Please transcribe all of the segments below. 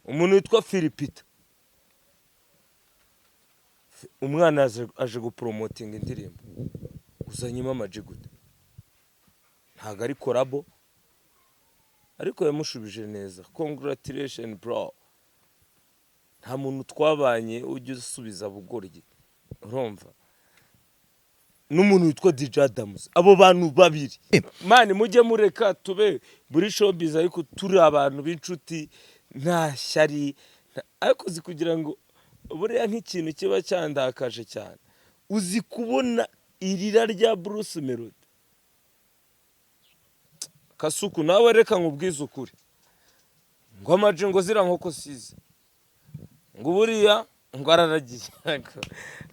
Umuntu witwa Philipita, umwana aje gupromotinga indirimbo, uzanyemo Ama-G gute? Ntabwo ari collabo, ariko yamushubije neza. Congratulation, bro. Nta muntu twabanye ujya usubiza bugoryi, urumva? N'umuntu witwa DJ Adams. Abo bantu babiri, man, mujye mureka tube muri showbiz, ariko turi abantu b'inshuti, nta shyari. Ariko uzi kugira ngo buriya nk'ikintu kiba cyandakaje cyane, uzi kubona irira rya Bruce Melody? Kasuku, nawe reka nkubwize ukuri, ngo Ama-G, ngo ziriya nkoko size, ngo buriya ngo araragiye.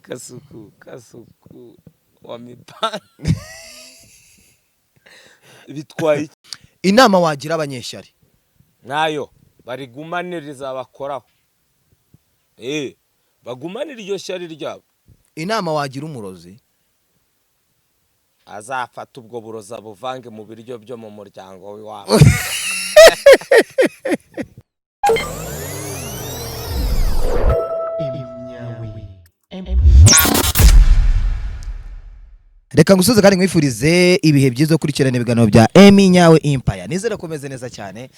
Kasuku, Kasuku wa mipanga, bitwaye iki? Inama wagira abanyeshyari? Nayo barigumane, rizabakoraho. Bagumanire iryo shyari ryabo. Inama wagira umurozi? Azafata ubwo burozi abuvange mu biryo byo mu muryango w'iwabo. Imyawe. Reka ngusuze kandi nkwifurize ibihe byiza gukurikirana ibiganiro bya Emi Nyawe Empire. Nizere ko umeze neza cyane,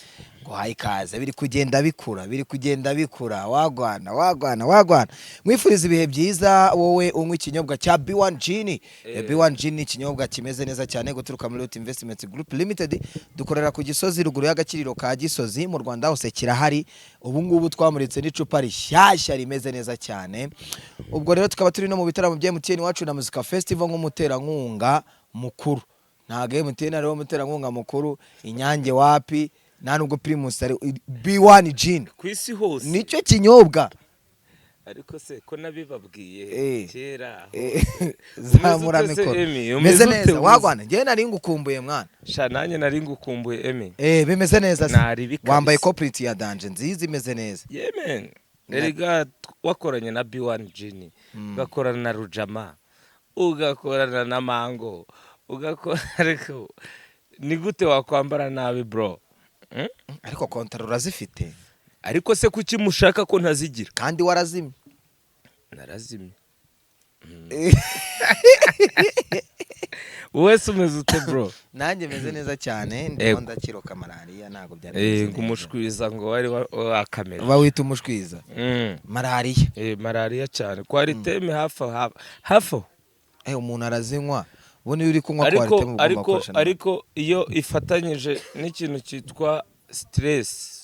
nguhaye ikaze. Biri kugenda bikura, biri kugenda bikura, wagwana wagwana wagwana. Nkwifurize ibihe byiza wowe unywa ikinyobwa cya B1 Gin. B1 Gin ni ikinyobwa kimeze neza cyane guturuka muri Root Investment Group Limited. Dukorera ku Gisozi, ruguru y'agakiriro ka Gisozi. Mu Rwanda hose kirahari. Ubu ngubu twamuritse n'icupa rishyashya rimeze neza cyane. Ubwo rero tukaba turi no mu bitaramo bya MTN Iwacu na Muzika Festival nk'umuterankunga mukuru. Ntabwo MTN ariwo muterankunga mukuru, Inyange wapi, nta nubwo Primus ari. B1 Gin ku isi hose nicyo kinyobwa. Ariko se ko nabibabwiye kera? Zamura Umeze ute se, mikoro. Emi? Umeze Meze ute? neza. Wagwana, njyewe nari ngukumbuye, mwana. Sha, nanjye nari ngukumbuye, Emi. Bimeze neza se? Nari kabisa. Wambaye corporate ya danger nziza, imeze neza. Yemen, erega wakoranye na B1 Gin, ugakorana na Rujama, ugakorana na Mango, ugakora, ariko ni gute wakwambara nabi, bro? Ariko kontara urazifite. Ariko se kuki mushaka ko ntazigira? Kandi warazimye. Narazimye. Wowe se umeze ute, bro? Nanjye meze neza cyane, ndimo ndakiroka malariya, ntabwo byari bimeze ngo neza. Umushwiza ngo wari wakamera. Bawita umushwiza, malariya. Malariya cyane, Coartem hafi aho, hafi aho. Umuntu arazinywa, ubundi iyo uri kunywa Ariko Coartem ugomba ariko gukoresha ariko iyo ifatanyije n'ikintu cyitwa stress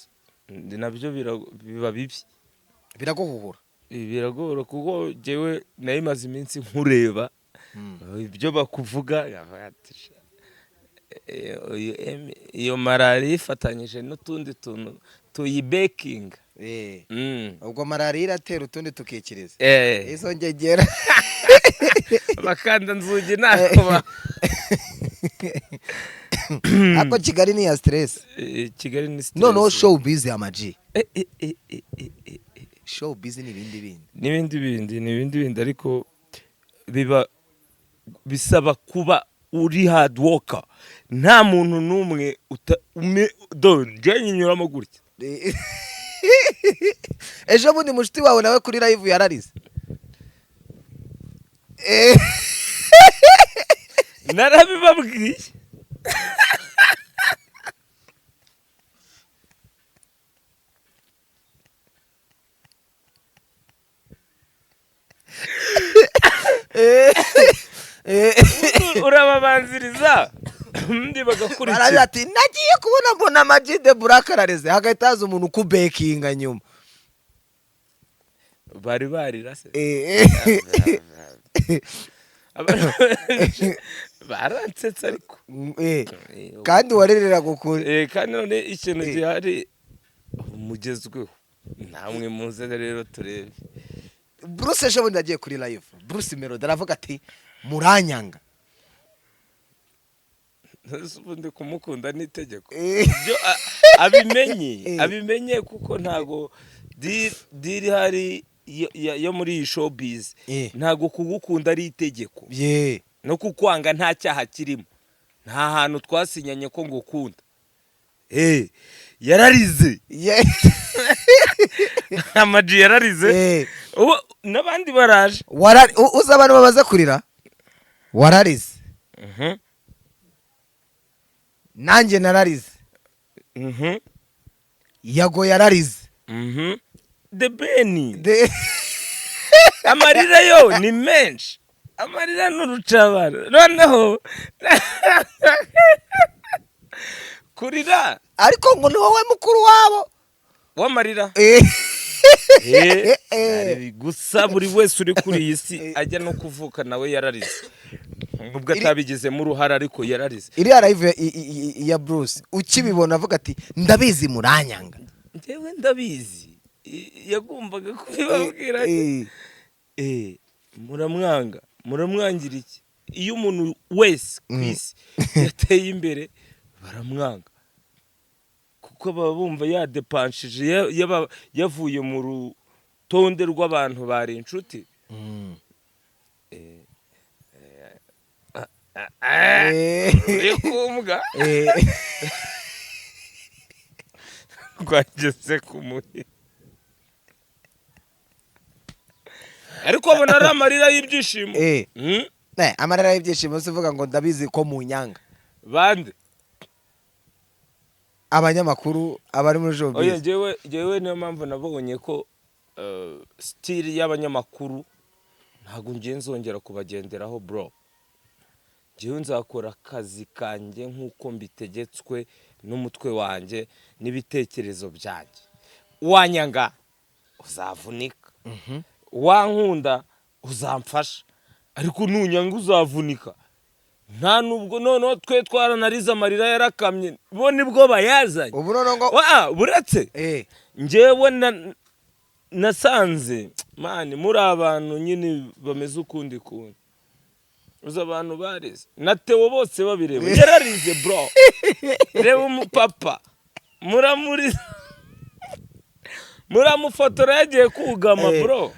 nabyo biba bibi. Biraguhuhura. Biragora, kuko jyewe nayimaze iminsi nkureba ibyo bakuvuga, ati, uyu iyo malariya ifatanyije n'utundi tuntu tuyibekinga. Ubwo malariya iratera utundi tukikiriza izo ngegera. Bakanda nzugi ntako Ariko Kigali ni iya stress. Kigali ni stress. Noneho showbiz, Ama-G. Showbiz ni ibindi bindi. N'ibindi bindi, ni ibindi bindi, ariko biba bisaba kuba uri hard worker. Nta muntu n'umwe do njye nyinyuramo gutya. Ejo bundi mushuti wawe nawe kuri live yararize. Narabibabwiye. Urababanziriza undi bagakurikira. Baravuga ati nagiye kubona mbona Ama-G The Black ararize, hagahita haza umuntu ukubekinga nyuma. Bari barira se? Baransetse ariko. Kandi warereraga ukuri. Kandi none ikintu gihari mugezweho, namwe muze rero turebe. Bruce ejo bundi yagiye kuri live, Bruce Melody aravuga ati muranyanga. Ese ubundi kumukunda n'itegeko? Ibyo abimenye, abimenye, kuko ntago deal ihari yo muri iyi showbiz. Ntago kugukunda ari itegeko, no kukwanga nta cyaha kirimo. Nta hantu twasinyanye ko ngukunda. Yararize. Ama G yararize. Ubu n'abandi baraje. Uzi abantu bamaze kurira, wararize, nanjye nararize, Yago yararize. The Ben. Amarira yo ni menshi, amarira ni urucabana. Noneho kurira. Ariko ngo ni wowe mukuru wabo. W'amarira. Gusa buri wese uri kuri iyi si ajya no kuvuka nawe yararize, nubwo atabigizemo uruhare, ariko yararize. Iriya live ya Bruce, ukibibona avuga ati: "Ndabizi muranyanga." Njyewe ndabizi. Yagombaga kubibabwira ati, "Muramwanga, muramwangira iki?" Iyo umuntu wese ku isi yateye imbere baramwanga, kuko baba bumva yadepanshije, yaba yavuye mu rutonde rw'abantu bari inshuti. Uri kumbwa. Rwageze ku muhi, ariko abona ari amarira y'ibyishimo. Amarira y'ibyishimo se uvuga ngo ndabizi ko munyanga? Bande? Abanyamakuru, abari muri Oya. showbiz. Njyewe niyo mpamvu nabonye ko style y'abanyamakuru ntabwo ngiye nzongera kubagenderaho, bro. Njyewe nzakora akazi kanjye nk'uko mbitegetswe n'umutwe wanjye n'ibitekerezo byanjye. Wanyanga uzavunika, wankunda uzamfasha, ariko nunyanga uzavunika. Nta nubwo noneho twe twaranarize, amarira yarakamye, bo nibwo bayazanye. Ubu noneho ngo Wa buretse. Njyewe nasanze man muri abantu nyine bameze ukundi kuntu. Uzi abantu barize na Theo bose babireba yararize, bro. Reba umupapa, muramuri muramufotora yagiye kugama. Bro.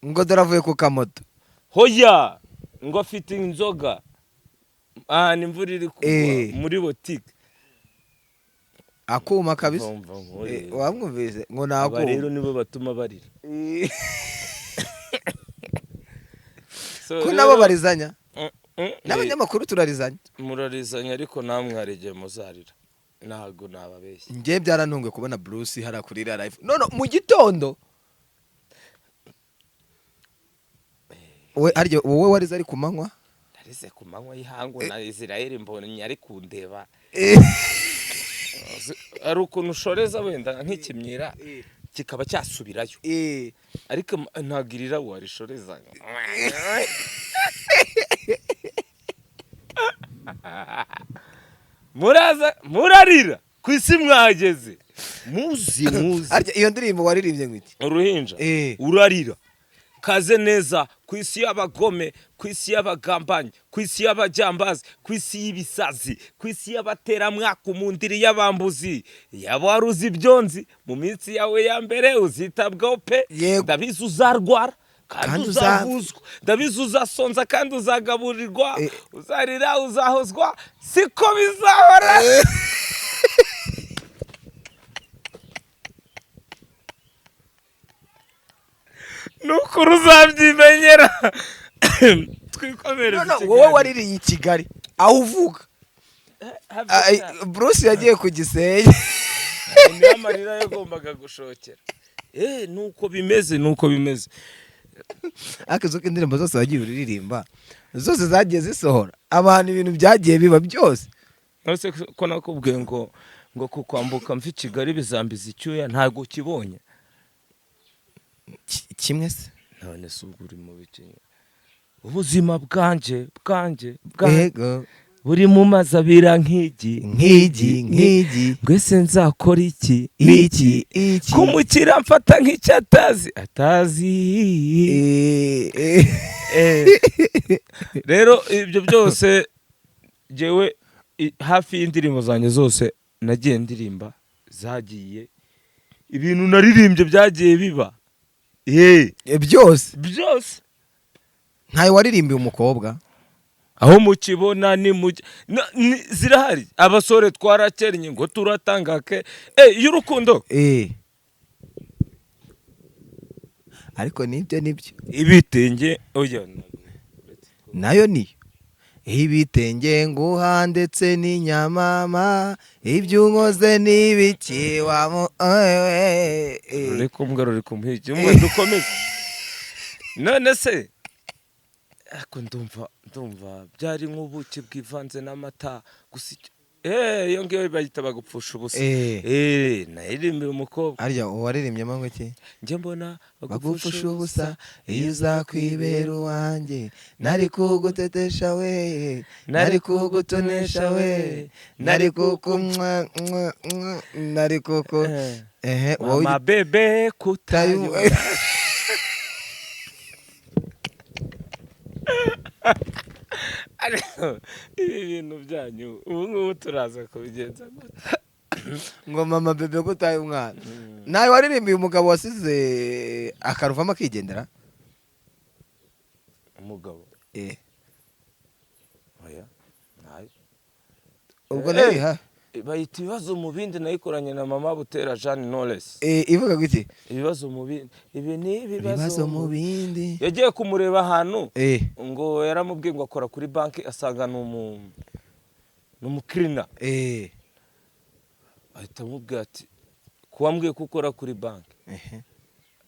Ngo dore avuye ku kamoto. Hoya, ngo afite inzoga ahantu imvura iri kugwa muri botike. Akuma kabisa. Mva nkore. Wamwumvise ngo ni Aba rero akuma. nibo batuma barira. So Ko rero- nabo barizanya. N'abanyamakuru turarizanya. Murarizanya, ariko namwe hari igihe muzarira, ntabwo nababeshya. Njye byarantunguye kubona Bruce hariya kuri iriya live none mu gitondo. We harya wowe warize ari ku manywa? Narize ku manywa y'ihangu na Israel Mbonyi ari kundeba. Hari ukuntu ushoreza wenda nk'ikimyira kikaba cyasubirayo, ariko ntabwo irira warishoreza. Muraza murarira ku isi mwageze muzi muzi. Harya iyo ndirimbo waririmbye ngo iki? Uruhinja. Urarira kaze neza ku isi y'abagome, ku isi y'abagambanyi, ku isi y'abajyambazi, ku isi y'ibisazi, ku isi y'abateramwaka, mu ndiri y'abambuzi. Yaba wari uzi ibyo nzi, mu minsi yawe ya mbere uzitabwaho pe. Yego. Ndabizi uzarwara kandi Kandi uzavuzwa, ndabizi uzasonza kandi uzagaburirwa, uzarira, uzahozwa, siko bizahora. Nukuri uzabyimenyera. Twikomereze No, no, ikiganiro. wowe waririye i Kigali aho uvuga. Have a Bruce yagiye ku Gisenyi. Niyo amarira yagombaga gushokera. Nuko bimeze, nuko bimeze. Ariko izo indirimbo zose wagiye uririmba zose zagiye zisohora abantu, ibintu byagiye biba byose. Nonese ko nakubwiye ngo kukwambuka mva i Kigali bizambiza icyuya, ntabwo ukibonye? Kimwe se? None se ubwo uri mu biki? Ubuzima bwanjye Yego. buri mu mazi abira nk'igi. Nk'igi, nk'igi. Mbese nzakora iki? Iki, iki. Kumukira mfata nk'icyo atazi atazi. Rero ibyo byose jyewe hafi y'indirimbo zanjye zose nagiye ndirimba zagiye, ibintu naririmbye byagiye biba. Byose. Byose. Ntayo waririmbiye umukobwa? Aho mukibona ni mu zirahari. Abasore twarakennye ngo turatanga ke y'urukundo. Ariko nibyo nibyo. Ibitenge, oya. Nayo niyo ibitenge nguha ndetse n'inyamama, ibyo unkoze n'ibiki wa Ruri kumbwa, ruri kumuhigi umwe. Dukomeze. None se ariko ndumva byari nk'ubuki bwivanze n'amata gusa. Iyo ngiyo bayita bagupfusha ubusa. Nayirimbira umukobwa. Harya uwaririmbyemo ngo iki? Njye mbona Bagupfusha ubusa, iyo uzakwibera uwanjye nari kugutetesha we, nari kugutonesha we, nari kukumwa, nari kuku ehe wowe. Mama bebe kutayo. Ariko ibi bintu byanyu ubu ngubu turaza kubigenza gute? Ngo mama bebe kutaye umwana nawe waririmbiye umugabo wasize akaruvamo akigendera. Umugabo? Oya, ntayo. Ubwo nayo ha Bayita Ibibazo mu bindi, nayikoranye na mama Butera Jeanne Knowless. Ivuga gute? Ibibazo mu bindi, ibi ni ibibazo mu bindi. Yagiye kumureba ahantu, ngo yaramubwiye ngo akora kuri banki, asanga ni umukirina. Ahita amubwira ati: "Kuwambwiye ko ukora kuri banki?"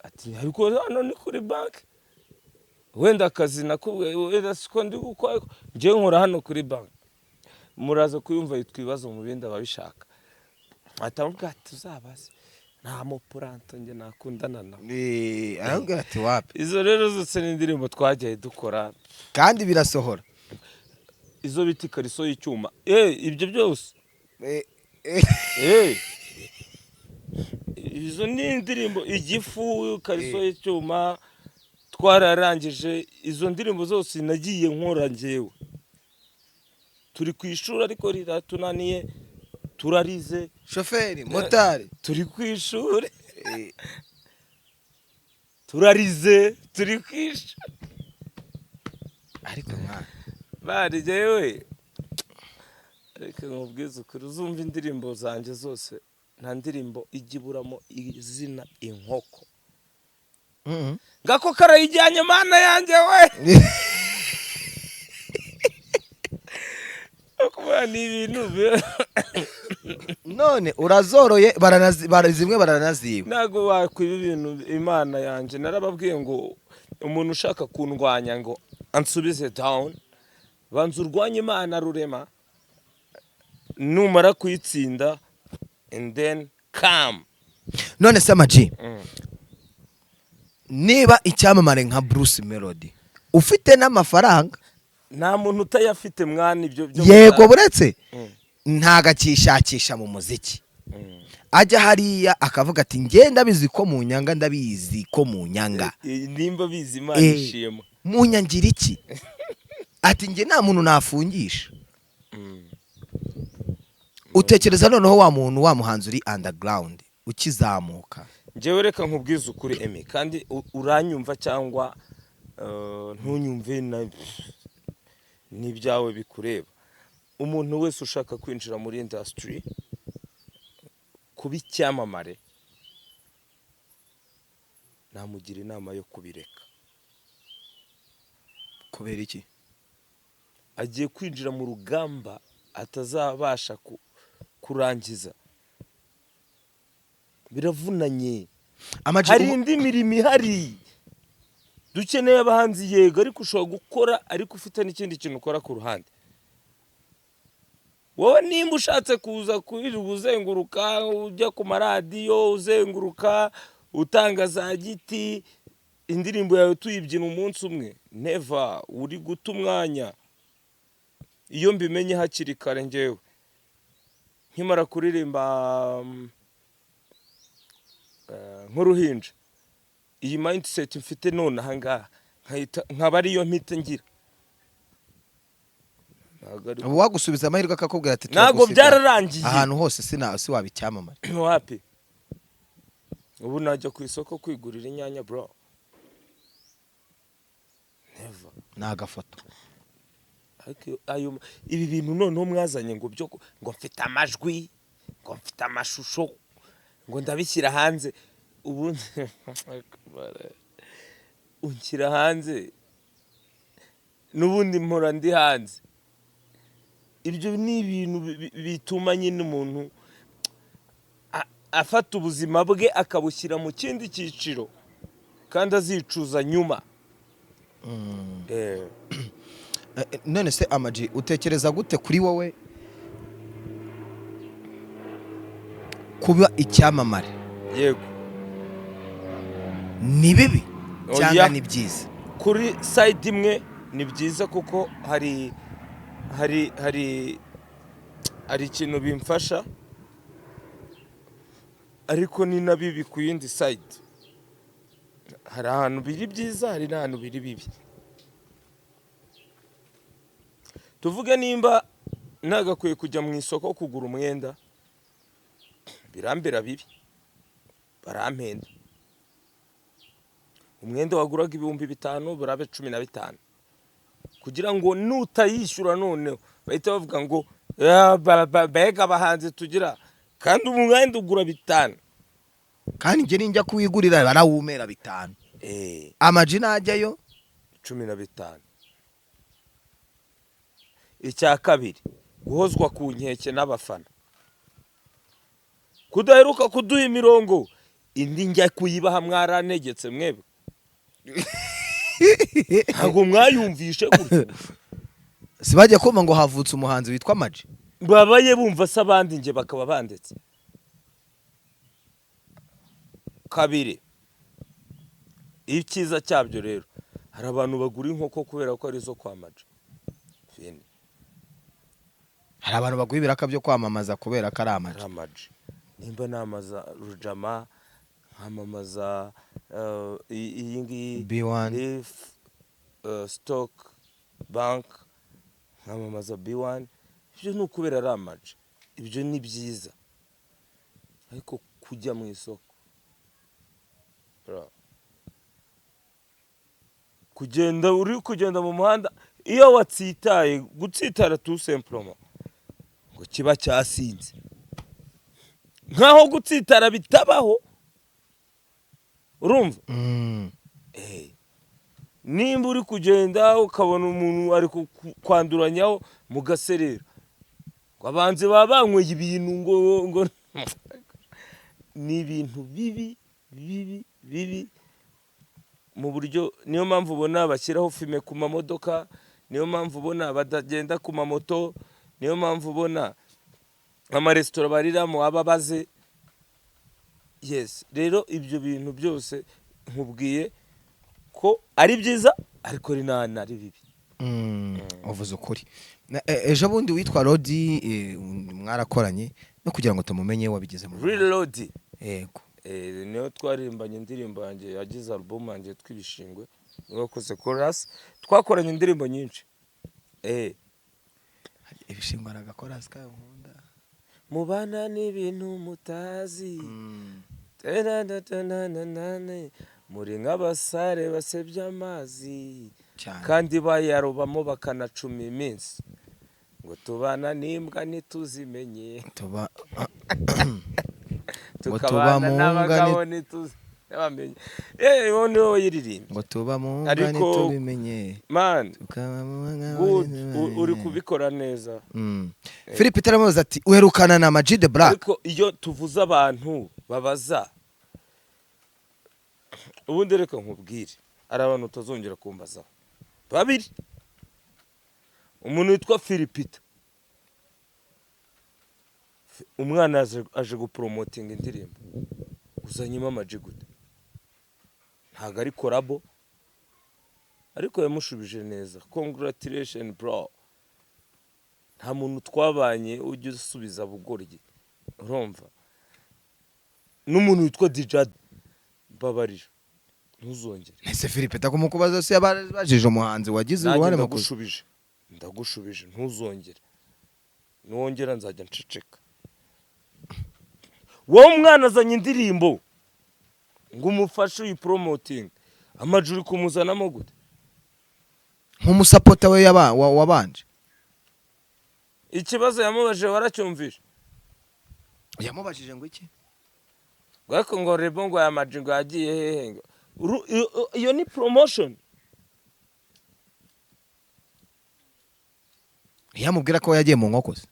Ati: "Ariko hano ni kuri banki, wenda akazi nakubwiye wenda siko ndi gukora, njyewe nkora hano kuri banki." Muraza kuyumva, yitwa Ibibazo mu bindi, ababishaka. Ahita amubwira ati: "Uzabaze, nta mupuranto njye nakundana nawe." Aramubwira ati: "Wapi." Izo rero zose ni indirimbo twagiye dukora. Kandi birasohora. Izo bita Ikariso y'icyuma, ibyo byose. Izo ni indirimbo, Igifu, Ikariso y'icyuma, twararangije. Izo ndirimbo zose nagiye nkora njyewe turi ku ishuri, ariko riratunaniye, turarize. Shoferi motari. Turi ku ishuri, turarize turi ku ishuri. Ariko mwana Bari jyewe, reka nkubwize ukuri, uzumva indirimbo zanjye zose, nta ndirimbo ijya iburamo izina inkoko. Ngako karayijyanye, mana yanjye we! Kuba ni ibintu None urazoroye, zimwe baranaziba. Ntabwo wakwiba ibintu imana yanjye. Narababwiye ngo umuntu ushaka kundwanya ngo ansubize down, banza urwanye Imana rurema, numara kuyitsinda and then come. None se Amaji, niba icyamamare nka Bruce Melody ufite n'amafaranga? Nta muntu utayafite mwana, ibyo byo. Yego, buretse ntago akishakisha mu muziki, ajya hariya akavuga ati: "Njye ndabizi ko mu nyanga, ndabizi ko mu nyanga." Nimba bizi Imana ishima. Munyangira iki? Ati: "Njye nta muntu nafungisha." Utekereza noneho wa muntu, wa muhanzi uri underground ukizamuka? Njyewe reka nkubwize ukuri, Emi, kandi uranyumva cyangwa ntunyumve, n'ibyawe bikureba. Umuntu wese ushaka kwinjira muri industry, kuba icyamamare, namugira inama yo kubireka. Kubera iki? Agiye kwinjira mu rugamba atazabasha kurangiza, biravunanye. Ama G, Hari indi mirimo ihari. Dukeneye abahanzi, yego, ariko ushobora gukora ariko ufite n'ikindi kintu ukora ku ruhande. Wowe nimba ushatse kuza kwirirwa uzenguruka, ujya ku maradiyo, uzenguruka utanga za giti, indirimbo yawe tuyibyina umunsi umwe, never, uri guta umwanya. Iyo mbimenye hakiri kare, ngewe nkimara kuririmba nk'uruhinja, iyi mindset mfite none aha ngaha nkaba ariyo mpita ngira. Ntabwo Ubu wagusubiza amahirwe akakubwira ati Ntabwo "Turagusiga byararangiye. ahantu hose", sina si waba icyamamare? Wapi, ubu najya ku isoko kwigurira inyanya, bro? Never. Ni agafoto. Ariko ayo, ibi bintu noneho mwazanye ngo byo ngo mfite amajwi, ngo mfite amashusho, ngo ndabishyira hanze, ubundi unshyira hanze, n'ubundi mpora ndi hanze. Ibyo ni ibintu bituma nyine umuntu afata ubuzima bwe akabushyira mu kindi cyiciro kandi azicuza nyuma. None se Ama-G, utekereza gute kuri wowe kuba icyamamare? Yego. Ni bibi cyangwa Oya. ni byiza? Kuri side imwe ni byiza, kuko hari ikintu bimfasha, ariko ni na bibi ku yindi side. Hari ahantu biri byiza, hari n'ahantu biri bibi. Tuvuge nimba nagakwiye kujya mu isoko kugura umwenda, birambera bibi, barampenda. Umwenda waguraga 5000 barabe 15, kugira ngo nutayishyura noneho bahita bavuga ngo: "Ah, mbega abahanzi tugira!" Kandi umwenda ugura 5. Kandi njye ninjya kuwigurira barawumera 5. Ama-G najyayo. 15. Icya kabiri, guhozwa ku nkeke n'abafana, kudaheruka kuduha imirongo, indi njya kuyibaha mwarantegetse. Mwebwe ntabwo mwayumvishe gutyo. Si bajya kumva ngo havutse umuhanzi witwa Ama-G? Babaye bumva se abandi, njye bakaba bandetse. Kabiri, icyiza cyabyo rero, hari abantu bagura inkoko kubera ko ari izo kwa Ama-G. Fini. Hari abantu baguha ibiraka byo kwamamaza kubera ko ari Ama-G. Ari Ama-G. Nimba namamaza Rujama, nkamamaza iyi ngiyi B1. Leaf Stock Bank, nkamamaza B1, ibyo ni ukubera ari Ama-G. Ibyo ni byiza. Ariko kujya mu isoko, bro, kugenda uri kugenda mu muhanda, iyo watsitaye, gutsitara tout simplement, ngo kiba cyasinze, nkaho gutsitara bitabaho, urumva? Nimba uri kugenda ukabona umuntu ari kwanduranyaho mu gaserera, ngo abanzi baba banyweye ibintu, ngo ni ibintu bibi bibi bibi mu buryo. Niyo mpamvu ubona bashyiraho fumé ku mamodoka, niyo mpamvu ubona batagenda ku mamoto, niyo mpamvu ubona amaresitora bariramo aba abaze. Yes, rero ibyo bintu byose nkubwiye ko ari byiza, ariko ari ari bibi. Uvuze ukuri. Ejo bundi witwa Rodi, mwarakoranye, no kugira ngo tumumenye wabigize mu Reload. Yego. Niyo twaririmbanye indirimbo yanjye yagize album yanjye yitwa Ibishingwe, niwe wakoze chorus. Twakoranye indirimbo nyinshi. Ibishingwe aragakora kayo nkunda. Mubana n'ibintu mutazi. Tenananananane, muri nk'abasare basebya amazi cyane kandi bayarobamo bakanacuma iminsi, ngo tubana n'imbwa ntituzimenye. Tuba ngo tuba Tukabana mu mbwa n'abagabo ntituzibamenye. Uwo niwe wayiririmbye. Ngo tuba mu mbwa Ariko ntitubimenye. Man, tukaba mu mbwa good, uri ntitubimenye. kubikora neza. Philip aramubaza ati: "Uherukana na Ama-G the Black?" Ariko iyo tuvuze abantu babaza, ubundi reka nkubwire, hari abantu utazongera kumbazaho babiri: umuntu witwa Philipita, umwana aje gupromotinga indirimbo, uzanyemo Ama-G gute? Ntabwo ari collabo. Ariko yamushubije neza: "Congratulation bro." Nta muntu twabanye ujya usubiza bugoryi, urumva? N'umuntu witwa Dijad, mbabarira ntuzongere. Ese Philip kumukubaza se yabajije umuhanzi wagize Nanjye uruhare mu ndagushubije, ndagushubije, ntuzongere. Nuwongera nzajya nceceka. Wowe umwana azanye indirimbo ngo umufashe uyipromotinge, Ama-G uri kumuzanamo gute? Nk'umusapota we wabanje. Ikibazo yamubajije waracyumvishe? Yamubajije ngo iki? Ngo ariko ngo rebo ngo aya maji ngo yagiye hehe? Ngo iyo ni promotion. Ntiyamubwira ko yagiye mu nkoko se?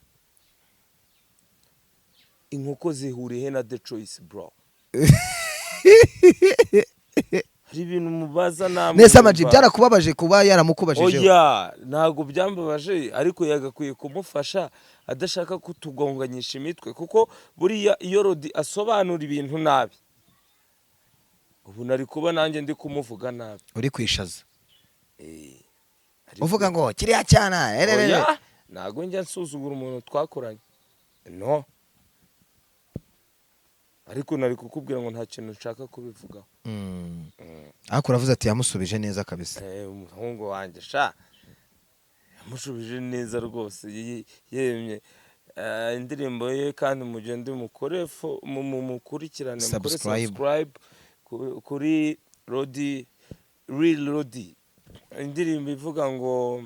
Inkoko zihuriye na The Choice, bro? Hari ibintu mubaza namwe. Nese Ama G, mwumva. byarakubabaje kuba yaramukubajijeho? Oya, ntabwo byambabaje, ariko yagakwiye kumufasha adashaka kutugonganyisha imitwe, kuko buriya iyo Rodi asobanura ibintu nabi, ubu nari kuba nanjye ndi kumuvuga nabi. Uri kwishaza. Eh, ariko- Uvuga ngo kiriya cyana ererere. Oya, ntabwo njya nsuzugura umuntu twakoranye, no, ariko nari kukubwira ngo nta kintu nshaka kubivugaho. Ariko uravuze ati yamusubije neza kabisa. Eh, umuhungu wanjye sha yamushubije neza rwose, yemye. Eh, indirimbo ye kandi mugende mukore mukurikirane, mukore Subscribe. subscribe kuri Rodi, Real Rodi. Indirimbo ivuga ngo,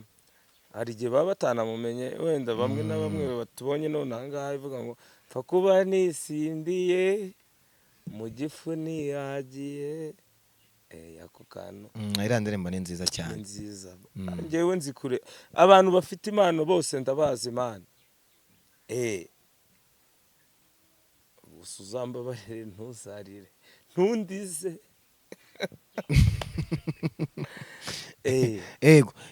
hari igihe baba batanamumenye wenda bamwe na bamwe batubonye none aha ngaha, ivuga ngo pfa kuba nisindiye mu gifu niyagiye. Eh, ako kantu. Iriya ndirimbo ni nziza Ni cyane. nziza. Njyewe nzi kure abantu bafite impano bose, ndabazi imana. Eh, gusa uzambabarire, ntuzarire, ntundize. Eh.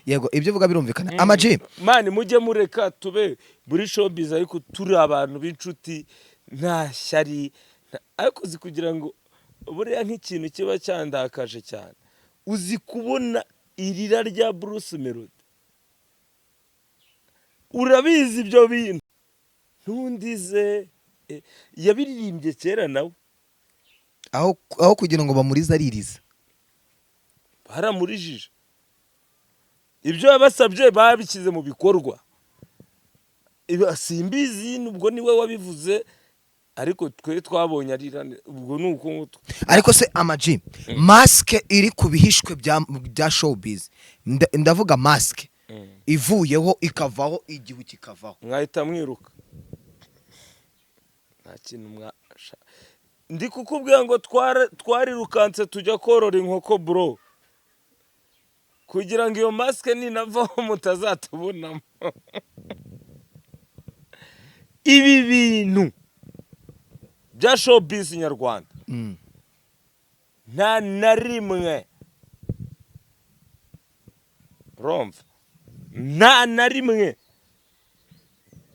Yego, ibyo uvuga birumvikana, Ama G. Man, mujye mureka tube muri showbiz ariko turi abantu b'inshuti, nta shyari, ariko uzi kugira ngo buriya nk'ikintu kiba cyandakaje cyane, uzi kubona irira rya Bruce Melody, urabizi ibyo bintu, ntundize. Eh, yabiririmbye kera nawe. Aho kugira ngo bamurize aririza. Baramurijije, ibyo yabasabye babishyize mu bikorwa. Simbizi nubwo niwe wabivuze, ariko twe twabonye arira, ubwo ni uko nguko. Ariko se Ama G, masike iri ku bihishwe bya showbiz, ndavuga masike ivuyeho, ikavaho, igihu kikavaho. Mwahita mwiruka, nta kintu mwasha. Ndi kukubwira ngo twarirukanse tujya korora inkoko, bro, kugira ngo iyo masike ninavaho mutazatubonamo ibi bintu bya showbiz nyarwanda. Nta na rimwe, urumva, nta na rimwe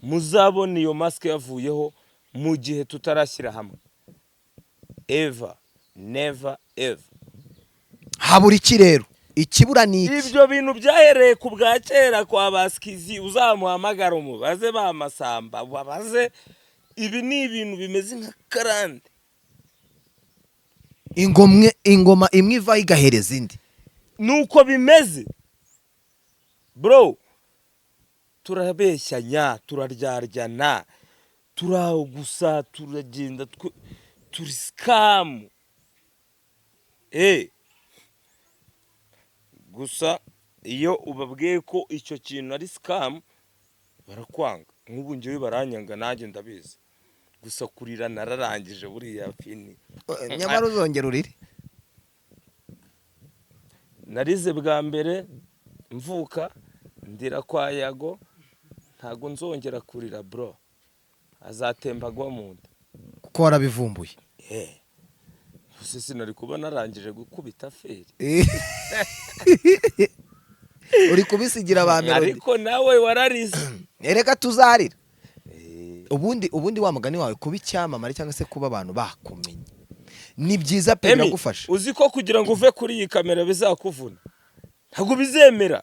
muzabona iyo masike yavuyeho mu gihe tutarashyira hamwe. Ever, never ever. Habura iki rero? Ikibura ni iki? Ibyo bintu byahereye ku bwa kera kwa Basikizi, uzamuhamagara umubaze, ba Masamba babaze. Ibi ni ibintu bimeze nka karande. Ingoma imwe ivaho igahereza indi. Nuko bimeze, bro. Turabeshyanya, turaryaryana, turagusa, turagenda, turi scam. Eh, gusa iyo ubabwiye ko icyo kintu ari scam barakwanga. Nk'ubu njyewe baranyanga, nanjye ndabizi. Gusa kurira nararangije buriya, fini. Nyamara uzongera urire. Narize bwa mbere mvuka, ndira kwa Yago. Ntabwo nzongera kurira, bro, azatemba agwa mu nda. Kuko warabivumbuye. Eh, gusa sinari kuba narangije gukubita feri. Uri kubisigira ba Melody. Ariko nawe wararize. Erega tuzarira. Eh, Ubundi wa mugani wawe, kuba icyamamare cyangwa se kuba abantu bakumenye ni byiza pe. Emi, Biragufasha. uzi ko kugira ngo uve kuri iyi kamera bizakuvuna? Ntabwo bizemera,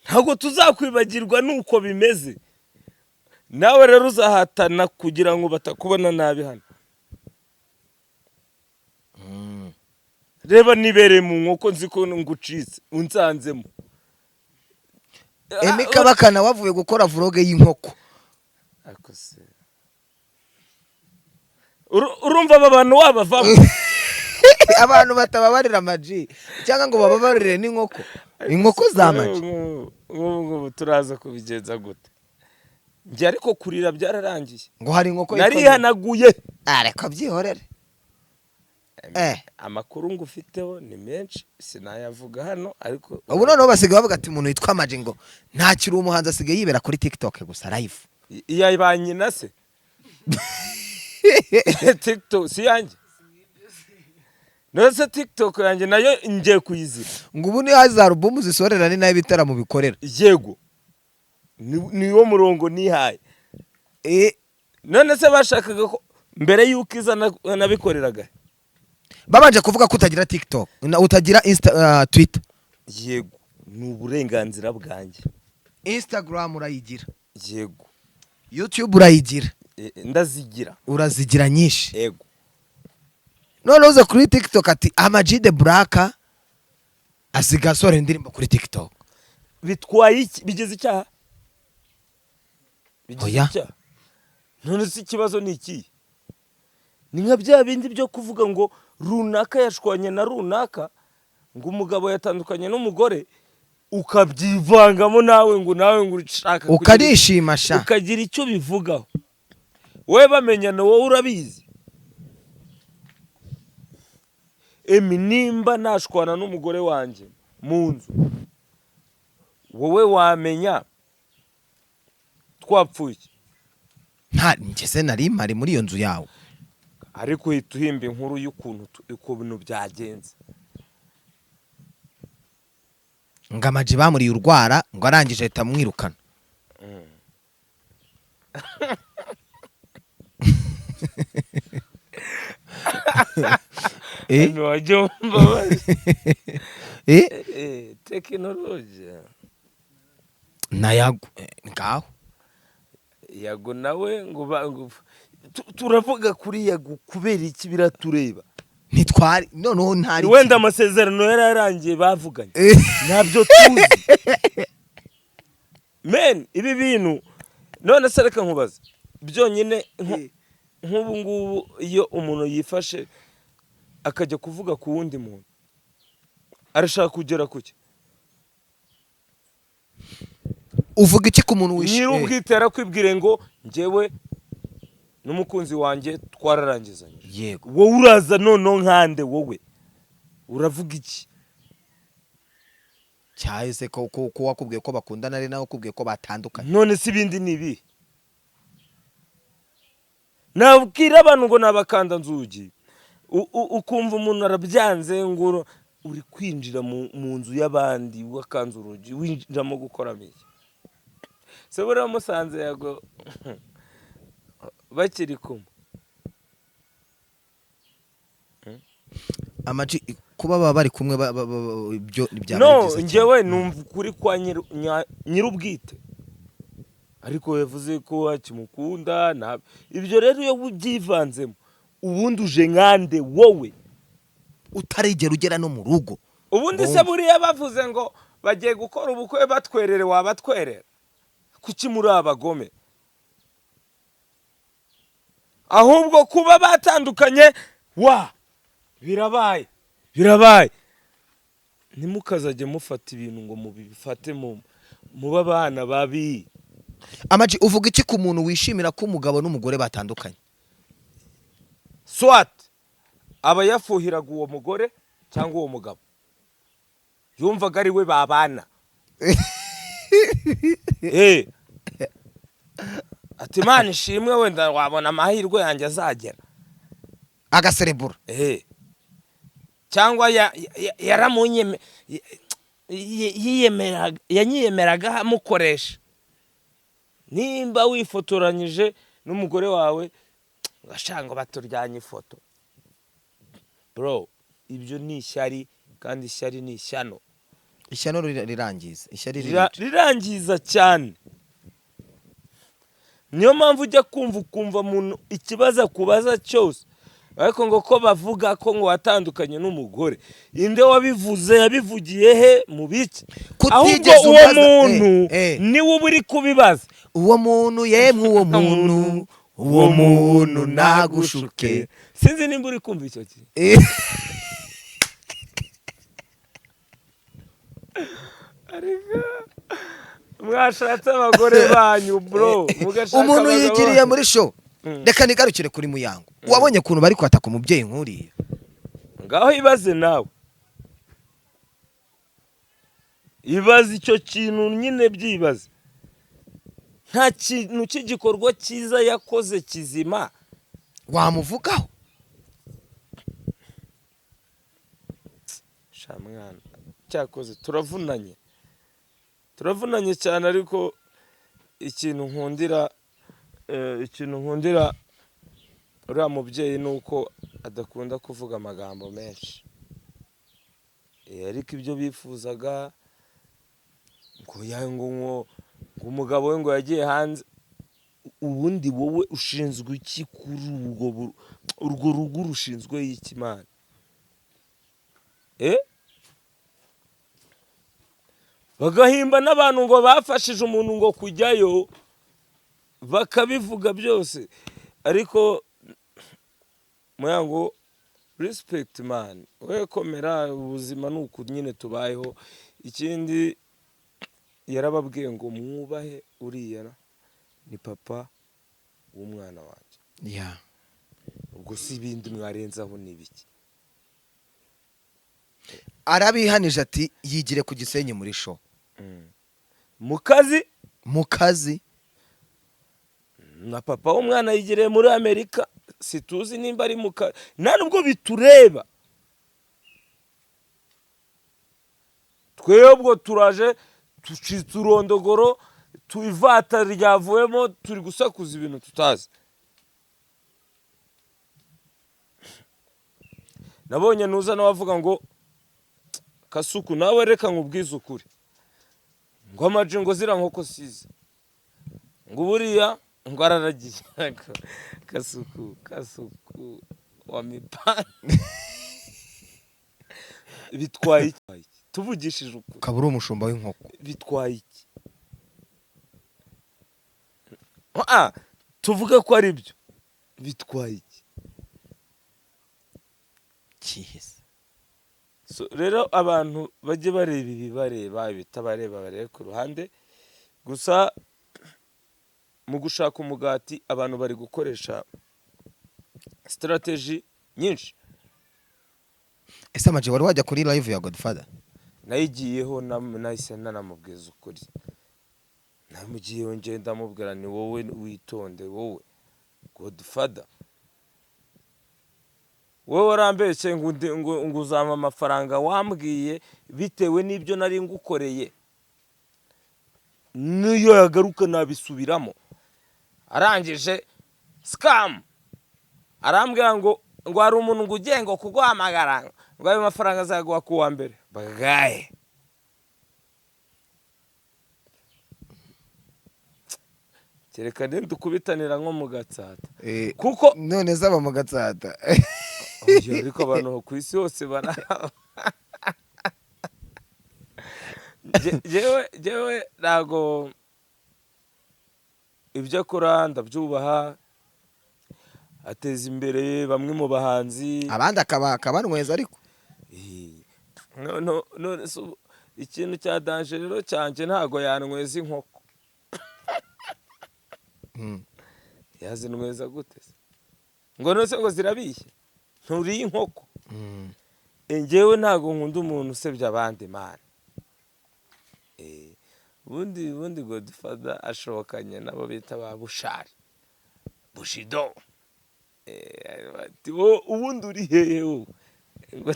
ntabwo tuzakwibagirwa, nuko bimeze. Nawe rero uzahatana kugira ngo batakubona nabi hano. Reba nibereye mu nkoko, nzi ko ngucitse unsanzemo. Emi Kabakana wavuye gukora vlog y'inkoko. Ariko se urumva aba bantu wabavamo? Abantu batababarira Ama-G cyangwa ngo bababarire n'inkoko, inkoko za Ama-G. Nk'ubu ngubu turaza kubigenza gute njye? Ariko kurira byararangiye. Ngo hari inkoko yitwa Narihanaguye. Ariko byihorere. Amakuru ngufiteho ni menshi, sinayavuga hano, ariko Ubu noneho basigaye bavuga ati umuntu witwa Ama-G ngo ntakiri umuhanzi, asigaye yibera kuri TikTok gusa live. Iya ba nyina se TikTok si yanjye? None se TikTok yanjye nayo ngiye kuyizira? Ngo ubu niyo za album zisorera, ni nayo ibitaramo bikorera. Yego, niwo murongo nihaye. None se bashakaga ko mbere y'uko iza nabikoreraga? Babanje kuvuga ko utagira TikTok, utagira Insta, Twitter. Yego, ni uburenganzira bwanjye. Instagram urayigira? Yego. YouTube urayigira? Ndazigira. Urazigira nyinshi? Yego. Noneho uza kuri TikTok ati Ama-G The Black asigaye asohora indirimbo kuri TikTok. Bitwaye iki? Bigize icyaha? Bigize Oya. icyaha? None se ikibazo ni ikihe? Ni nka bya bindi byo kuvuga ngo runaka yashwanye na runaka, ngo umugabo yatandukanye n'umugore, ukabyivangamo nawe ngo ushaka Ukarishima sha. ukagira icyo bivugaho. Wowe bamenyana, wowe urabizi. Emi, nimba nashwana n'umugore wanjye mu nzu, wowe wamenya twapfuye? Nta ngeze nari mpari muri iyo nzu yawe. Ariko uhita uhimba inkuru y'ukuntu ukuntu byagenze. Ngo Ama-G bamuriye urwara, ngo arangije ahita amwirukana. Emi, wajya wumva tekinoloji. Nayago ngaho. Yago nawe ngo turavuga kuri Yago kubera iki? Biratureba? Ntitwari noneho ntari. Wenda amasezerano yari yarangiye bavuganye, ntabyo tuzi. Men, ibi bintu none se reka nkubaze byonyine, nk'ubu ngubu iyo umuntu yifashe akajya kuvuga ku wundi muntu, arashaka kugera kuki? Uvuga iki ku muntu wishe? Nyir'ubwite yarakwibwire ngo njyewe n'umukunzi wanjye twararangizanye. Wowe uraza noneho nkande, wowe uravuga iki? Cyahise ko wakubwiye ko bakundana ari nawe ukubwiye ko batandukanye. None se ibindi ni ibihe? Nabwira abantu ngo nabakanda nzugi, ukumva umuntu arabyanze ngo uri kwinjira mu nzu y'abandi, wakanze urugi winjiramo gukoramo iki? Se buriya musanze Yago bakiri kumwe? Ama-G kuba baba bari kumwe ibyo byaba No. ari byiza cyane. Njyewe numva ukuri kwa nyir'ubwite, ariko yavuze ko akimukunda. Ibyo rero iyo ubyivanzemo, ubundi uje nkande wowe? Utarigera ugera no mu rugo. Ubundi se buriya bavuze ngo bagiye gukora ubukwe batwerere, wabatwerera? Kuki muri abagome? Ahubwo kuba batandukanye wa birabaye, birabaye. Ntimukazajye mufata ibintu ngo mubifate mu mube abana babi. Ama-G, uvuga iki ku muntu wishimira ko umugabo n'umugore batandukanye? Swat aba yafuhiraga uwo mugore cyangwa uwo mugabo, yumvaga ari we babana. Ati Imana ishimwe, wenda wabona amahirwe yanjye azagera. Agaserebura. Cyangwa yanyiyemeraga amukoresha. Nimba wifotoranyije n'umugore wawe, ngo baturyanye ifoto, bro, ibyo ni ishyari, kandi ishyari ni ishyano. Ishyano rirangiza, ishyari ririca. Rirangiza cyane. Niyo mpamvu ujya kumva ukumva umuntu ikibazo akubaza cyose, ariko ngo ko bavuga ko ngo watandukanye n'umugore, inde wabivuze? Yabivugiye he? Mu biki? Ahubwo Kutigeze uwo umbaza- muntu Eh. niwe uba uri kubibaza. Uwo muntu, yemwe, uwo muntu, uwo muntu nagushuke. Sinzi nimba uri kumva icyo kintu. Ariko mwashatse abagore banyu bro, mugashaka Umuntu abagabo yigiriye banyu. muri show. Reka nigarukire kuri Muyango. Wabonye ukuntu bari kwataka umubyeyi nk'uriya? Ngaho ibaze nawe, ibaze icyo kintu nyine, byibaze nta kintu cy'igikorwa cyiza yakoze kizima wamuvugaho. Sha mwana, cyakoze turavunanye, turavunanye cyane, ariko ikintu nkundira uriya mubyeyi ni uko adakunda kuvuga amagambo menshi. Ariko ibyo bifuzaga ngo umugabo we ngo yagiye hanze, ubundi wowe ushinzwe iki kuri urwo rugo? Rushinzwe iki, Imana? Bagahimba n'abantu ngo bafashije umuntu ngo kujyayo, bakabivuga byose. Ariko Muyango, respect man, we komera, ubuzima ni uku nyine tubayeho. Ikindi yarababwiye ngo mwubahe uriya ni papa w'umwana wanjye. Ubwo si ibindi mwarenzaho ni ibiki? Arabihanije ati yigire ku Gisenyi muri show. Mu kazi. Mu kazi. Na papa w'umwana yigereye muri Amerika, situzi nimba ari mu kazi, nta nubwo bitureba twebwe. Turaje ducitse urondogoro, ivata ryavuyemo, turi gusakuza ibintu tutazi. Nabonye nuza nawe avuga ngo Kasuku nawe reka nkubwize ukuri, ngo amaji ngo ziriya nkoko size, ngo buriya ngo araragiye. Kasuku, Kasuku wa mipanga, bitwaye iki tuvugishije ukuri? Ukaba uri umushumba w'inkoko. Bitwaye iki? Tuvuge ko ari byo, bitwaye iki? Kihese. So, rero abantu bajye bareba ibibareba, ibitabareba barebe ku ruhande. Gusa mu gushaka umugati abantu bari gukoresha strategy nyinshi. Ese amaji, wari wajya kuri live ya Godfather? Nayigiyeho, nahise nanamubwiza ukuri. Namugiyeho ngenda ndamubwira ni wowe witonde, wowe Godfather, wowe warambeshye ngo uzampa amafaranga wambwiye bitewe n'ibyo nari ngukoreye, niyo yagaruka nabisubiramo. Arangije scam, arambwira ngo hari umuntu ngo ugiye ngo kuguhamagara, ngo ayo mafaranga azaguha ku wa mbere bagaye. Kereka ndukubitanira nko mu Gatsata. Kuko None zaba mu Gatsata. Oya, ariko abantu ku isi hose bara Jewe ntago ibyo akora ndabyubaha, ateza imbere bamwe mu bahanzi, abandi akaba akabanyweza ariko. No, none se ubu ikintu cya danger rero cyanjye, ntago yanyweza inkoko. Yazinyweza gute se? Ngo none se ngo zirabishye, nturiye inkoko? Njyewe ntago nkunda umuntu usebya abandi, man. Ubundi Godfather ashobokanye nabo bita ba Bushari, Bushido. Bati, "Wowe ubundi uri hehe wowe?" Ngo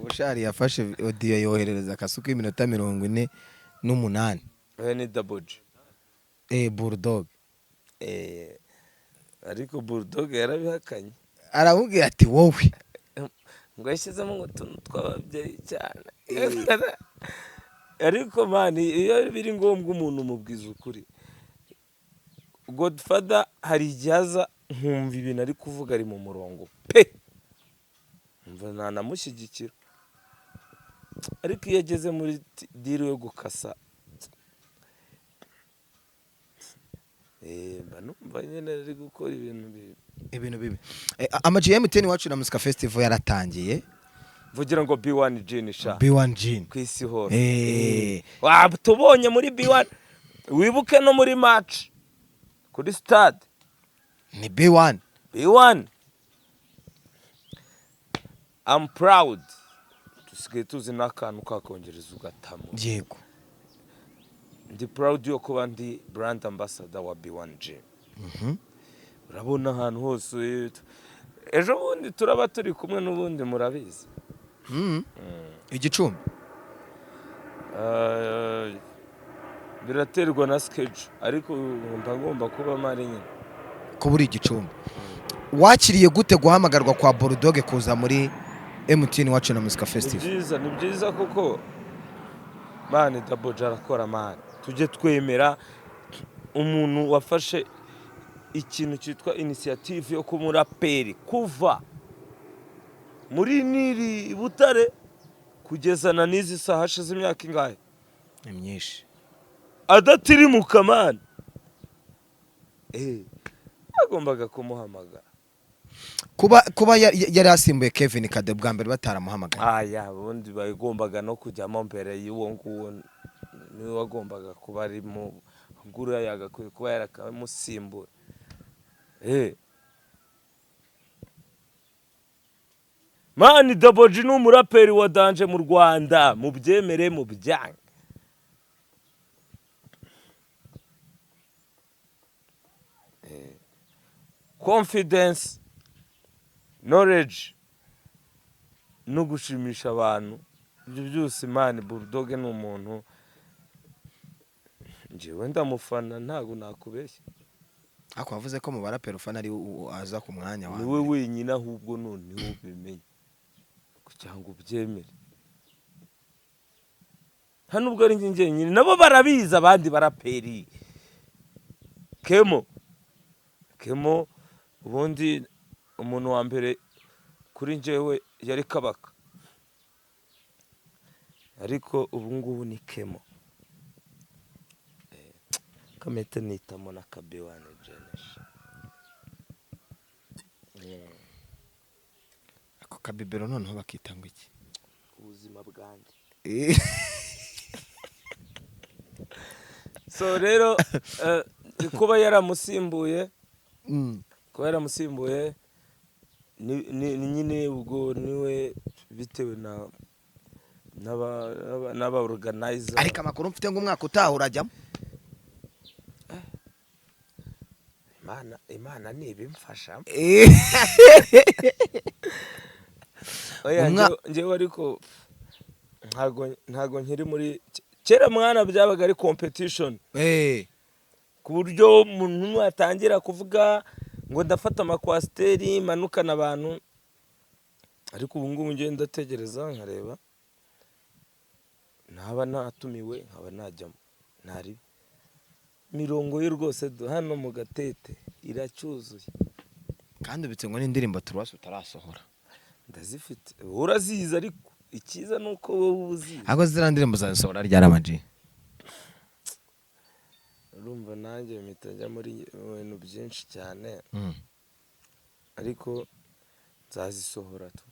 Bushari yafashe audio yoherereza Akasuku y'iminota 48. We ni Double G. Bulldog. Ariko Bulldog yarabihakanye. Aramubwira ati wowe. Ngo yashyizemo ngo utuntu tw'ababyeyi cyane. Ariko man, iyo biri ngombwa umuntu umubwiza ukuri. Godfather hari igihe aza nkumva ibintu ari kuvuga ari mu murongo pe, mva nanamushyigikira, ariko iyo ageze muri deal yo gukasa, mba numva nyine ari gukora ibintu bibi. Ibintu bibi. Ama G, MTN Iwacu na Muzika Festival yaratangiye. Vugira ngo B1 Gin sha. B1 Gin. Ku isi hose. Eh. Tubonye muri B1, wibuke no muri match kuri stade. Ni B1. B1, I'm proud. Dusigaye tuzi n'akantu kakongereza ugatamo. Ndi proud yo kuba ndi brand ambassador wa B1 Gin. Urabona ahantu hose, ejo bundi turaba turi kumwe n'ubundi, murabizi. Igicumbi. Biraterwa na schedule, ariko mba ngomba kuba mari nyine. Kuba uri Igicumbi. Wakiriye gute guhamagarwa kwa Bull Dogg kuza muri MTN Iwacu na Muzika Ni Festival? byiza, ni byiza, kuko man, Double J arakora, man. Tujye twemera umuntu wafashe ikintu cyitwa initiative yo kuba umuraperi kuva muri niri i Butare kugeza na n'izi saha. Hashize imyaka ingahe? Ni myinshi. Adatirimuka, man. Bagombaga kumuhamagara. Kuba yari asimbuye Kevin Kade bwa mbere bataramuhamagaye. Aya, ubundi bagombaga no kujyamo mbere y'uwo nguwo, niwe wagombaga kuba arimo. Nguriya yagakwiye kuba yarakamusimbura. Man, Double G ni umuraperi wa danger mu Rwanda, mubyemere mu byange. Confidence, knowledge no gushimisha abantu, ibyo byose, man, Bull Dogg ni umuntu njyewe ndamufana, ntabwo nakubeshya. Ariko wavuze ko mu baraperi ufana ari aza ku mwanya wa Niwe mbere. wenyine. Ahubwo noneho ubimenye kugira ngo ubyemere, nta nubwo ari njye njyenyine, nabo barabizi, abandi baraperi. Kemo, Kemo, ubundi umuntu wa mbere kuri njyewe yari Kabaka, ariko ubu ngubu ni Kemo. Kamete nitamo na kabiwane jenesha. Ako kabibero noneho bakita ngo iki? Ubuzima bwanjye. So rero kuba yaramusimbuye, kuba yaramusimbuye ni nyine ubwo niwe bitewe na n'aba organizer. Ariko amakuru mfite ngo umwaka utaha urajyamo. Imana nibimfasha. Oya. Njyewe ariko ntago nkiri muri kera, mwana, byabaga ari competition ku buryo umuntu atangira kuvuga ngo ndafata amakwasiteri manukana abantu, ariko ubu ngubu ngenda ndategereza nkareba naba natumiwe nkaba najyamo. Ntari mirongo ye rwose hano mu Gatete iracyuzuye. Kandi ubitse ngo n'indirimbo turuwasi utarasohora. Ndazifite, wowe urazizi, ariko icyiza ni uko wowe uba uzizi. Ahubwo ziriya ndirimbo zazisohora ryari, Ama-G? Urumva nanjye mpita njya muri bintu byinshi cyane, ariko nzazisohora tu.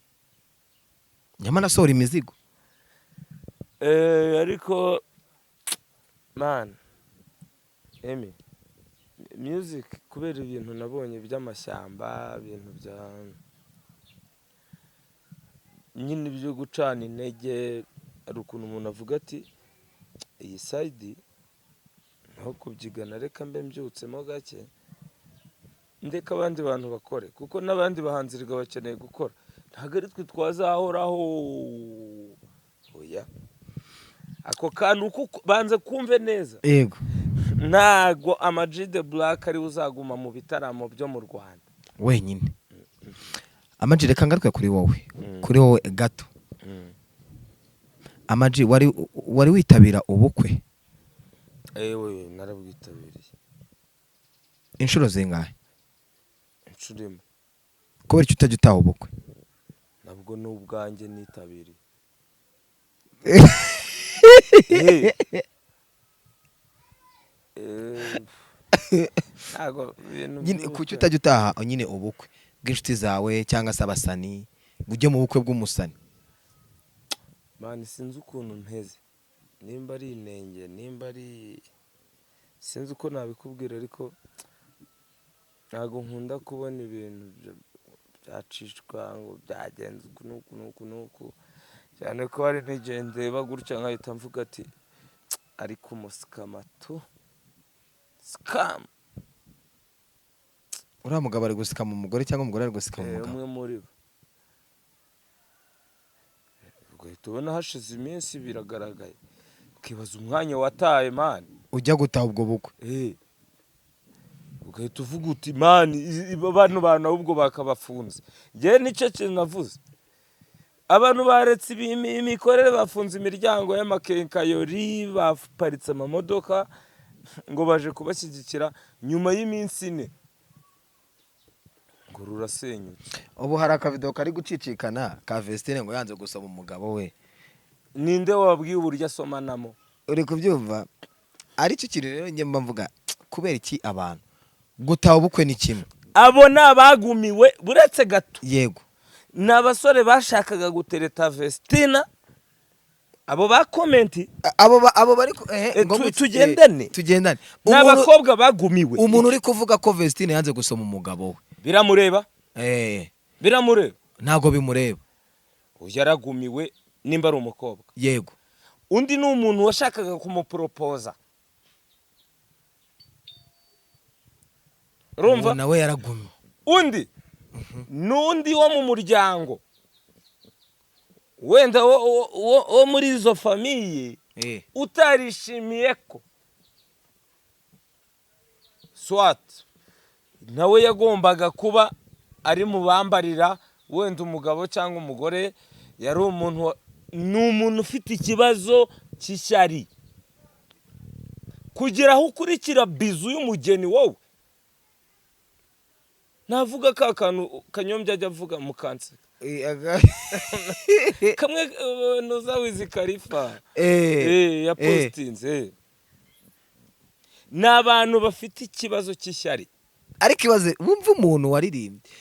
Nyamara asohora imizigo. Ariko man, emi music, kubera ibintu nabonye by'amashyamba, ibintu bya nyine byo gucana intege, hari ukuntu umuntu avuga ati iyi side nko kubyigana, reka mbe mbyutsemo gake, ndeka abandi bantu bakore, kuko n'abandi bahanzi erega bakeneye gukora. Ntabwo ari twe twazahoraho, oya. Ako kantu kuko banza kumve neza. Ntago Ama-G The Black ariwe uzaguma mu bitaramo byo mu Rwanda. Wenyine. Ama-G, reka ngaruke kuri wowe, kuri wowe gato. Ama-G, wari witabira ubukwe? Ewe, narabwitabiriye. Inshuro zingahe? Inshuro imwe. Kubera icyo utajya utaha ubukwe? Nabwo ni ubwanjye nitabiriye. Ntago ibintu Nyine by'ubukwe- kuki utajya utaha nyine ubukwe bw'inshuti zawe cyangwa se abasani, ngo ujye mu bukwe bw'umusani? Man, sinzi ukuntu mpeze, nimba ari inenge, nimba ari, sinzi uko nabikubwira, ariko ntabwo nkunda kubona ibintu byacishwa ngo byagenze uku n'uku n'uku n'uku, cyane ko hari n'igihe ndeba gutya nkahita mvuga ati ariko umusikama tu scam. Uriya mugabo ari gusikama umugore cyangwa umugore ari gusikama umugabo? Umwe muri bo. Ugahita ubona hashize iminsi biragaragaye, ukibaza umwanya wataye, man. Ujya gutaha ubwo bukwe. Ugahita uvuga uti man, bano bantu ahubwo bakabafunze. Njyewe nicyo kintu navuze, abantu baretse imikorere, bafunze imiryango y'amakenkayori, baparitse amamodoka ngo baje kubashyigikira, nyuma y'iminsi 4 ngo rurasenyutse. Ubu hari akavido kari gucicikana ka Vestine ngo yanze gusoma umugabo we. Ninde wabwiye uburyo asomanamo? Uri kubyumva? Aricyo kintu rero njye mba mvuga, kubera iki abantu gutaha ubukwe ni kimwe? Abo ni abagumiwe, buretse gato. Yego. Ni abasore bashakaga gutereta Vestina, abo ba comment. Abo bari ngo Tugendane. Tugendane. Ni abakobwa bagumiwe. Umuntu uri kuvuga ko Vestine yanze gusoma umugabo we. Biramureba. Biramureba. Ntabwo bimureba. Uyu yaragumiwe nimba ari umukobwa. Yego. Undi ni umuntu washakaga kumuporopoza, urumva? Uwo nawe yaragumye. Undi n'undi wo mu muryango wenda wo muri izo famille utarishimiye ko swat nawe yagombaga kuba ari mu bambarira wenda umugabo cyangwa umugore, yari umuntu ni umuntu ufite ikibazo cy'ishyari, kugira aho ukurikira bizu y'umugeni wowe. Navuga ka kantu Kanyombya ajya avuga mu kanseka kamwe, nuza Wiz Khalifa ya postinze. Ni abantu bafite ikibazo cy'ishyari. Ariko ibaze wumva umuntu waririmbye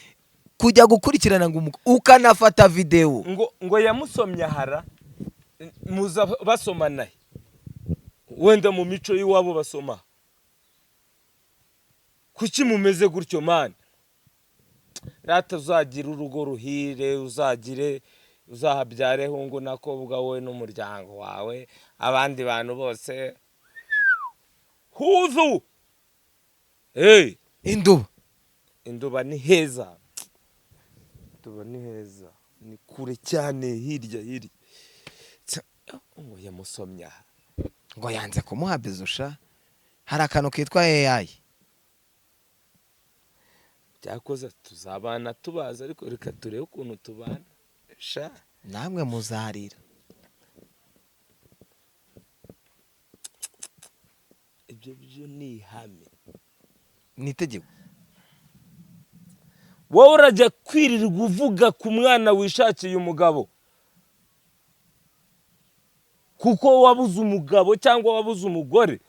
kujya gukurikirana ngo ukanafata video. Ngo yamusomye ahara muza basomana he? Wenda mu mico y'iwabo basoma. Kuki mumeze gutyo, man? Rata uzagira urugo ruhire, uzagire uzahabyare hungu nakobwa wowe n'umuryango wawe, abandi bantu bose huzu. Hey, Induba. Induba ni heza, Induba ni heza, ni kure cyane, hirya hirya. Ngo yamusomye aha. Ngo yanze kumuha bizusha. Hari akantu kitwa AI. Byakoze tuzabana tubaza, ariko reka turebe ukuntu tubana sha. Namwe muzarira. Ibyo byo ni ihame, ni itegeko. Wowe urajya kwirirwa uvuga ku mwana wishakiye umugabo kuko wabuze umugabo cyangwa wabuze umugore,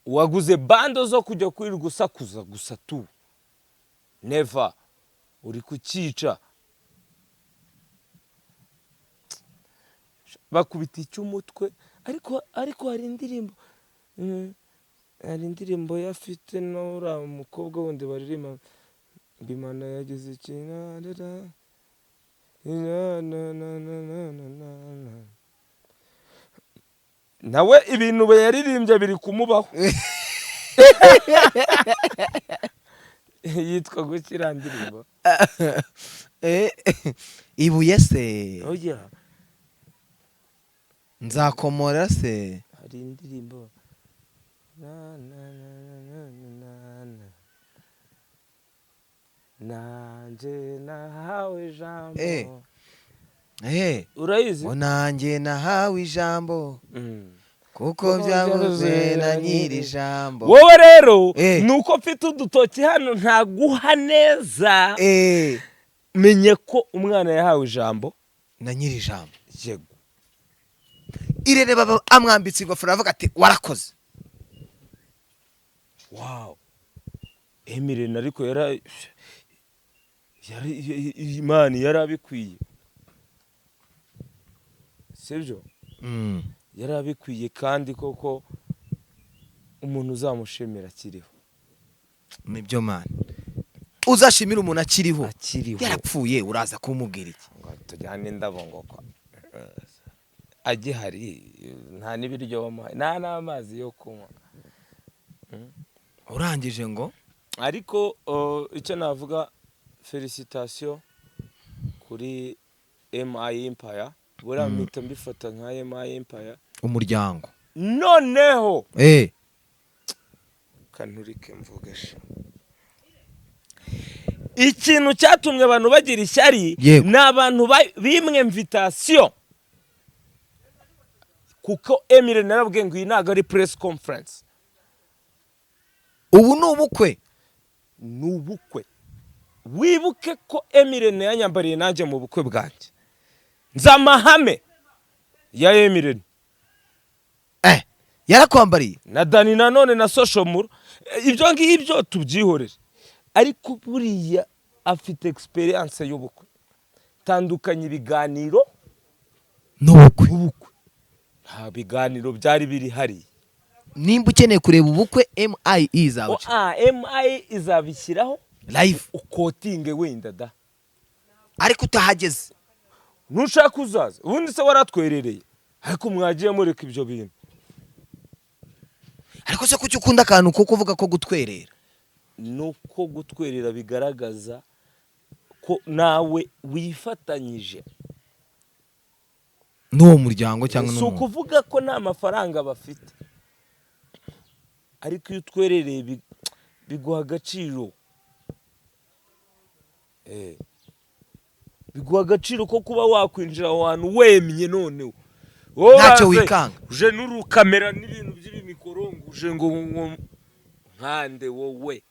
waguze bando zo kujya kwirirwa usakuza gusa tu. Never, uri kucyica. Bakubita icy'umutwe. Ariko hari indirimbo, hari indirimbo yafite n'uriya mukobwa wundi baririmba Bimana yagize ikinarara na na na na na na na. Nawe ibintu yaririmbye biri kumubaho. Yitwa gukira ndirimbo. Ibuye se. Oya. Nzakomora se. Hari indirimbo na na na na na na. Nanje nahawe ijambo. Urayizi? Nanjye nahawe ijambo. Kuko byavuze na nyiri ijambo. Wowe rero nuko mfite udutoki hano ntaguha neza. Menye ko umwana yahawe ijambo na nyiri ijambo. Yego. Irene baba amwambitse ingofero avuga ati warakoze. Wow. Emirene ariko yari Imana yarabikwiye. Sibyo? Yari abikwiye, kandi koko umuntu uzamushimira akiriho. Nibyo man, uzashimira umuntu akiriho. Akiriho. Yarapfuye uraza kumubwira iki? Ngo tujyane indabo, ngo kwa agihari nta n'ibiryo bamuhaye, nta n'amazi yo kunywa. Urangije ngo Ariko icyo navuga, félicitations kuri MI Empire. Buriya mpita mbifata nka MI Empire. Umuryango. Noneho kanturike mvuge sha, ikintu cyatumye abantu bagira ishyari ni abantu bimwe invitation, kuko Emile narabwiye ngo iyi ntabwo ari press conference. Ubu ni ubukwe. Ni ubukwe. Wibuke ko Emile yanyambariye nanjye mu bukwe bwanjye, nzi amahame ya Emile. Yarakwambariye? Na Dani nanone na Soshomura. Ibyo ngibyo tubyihorere, ariko buriya afite experience y'ubukwe. Tandukanye ibiganiro n'ubukwe. Ubukwe nta biganiro byari biri hariya. Nimba ukeneye kureba ubukwe, MIE izawuca. Ah, MI izabishyiraho. Live. Ukotinge wenda da. Ariko utahageze. Ntushaka uzaza, ubundi se waratwerereye, ariko mwagiye mureka ibyo bintu. Ariko se kuki ukunda akantu ko kuvuga ko gutwerera? Nuko gutwerera bigaragaza ko nawe wifatanyije n'uwo muryango cyangwa Si n'umuntu. ukuvuga ko nta mafaranga bafite, ariko iyo utwerereye biguha agaciro. Biguha agaciro ko kuba wakwinjira aho hantu wemye. Noneho wowe Ntacyo waze, wikanga. uje n'urukamera n'ibintu by'ibimikoro, ngo uje ngo nkande wowe.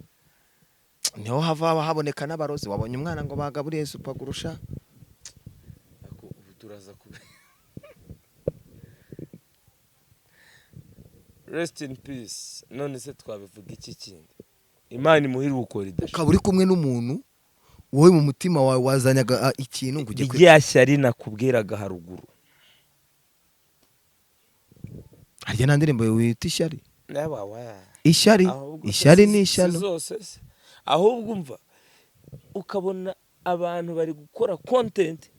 Niho hava haboneka n'abarozi. Wabonye umwana ngo bagaburiye supagurusha. Ariko ubu turaza kuba rest in peace. None se twabivuga iki kindi? Imana imuhe iruhuko ridashira. Ukaba uri kumwe n'umuntu, wowe mu mutima wawe wazanyaga ikintu ngo ujye kwi Rya shyari nakubwiraga haruguru. Harya nta ndirimbo wita ishyari? Never we. Ishyari. Ahubwo se Ishyari ni si ishyano. zose se? Ahubwo umva, ukabona abantu bari gukora content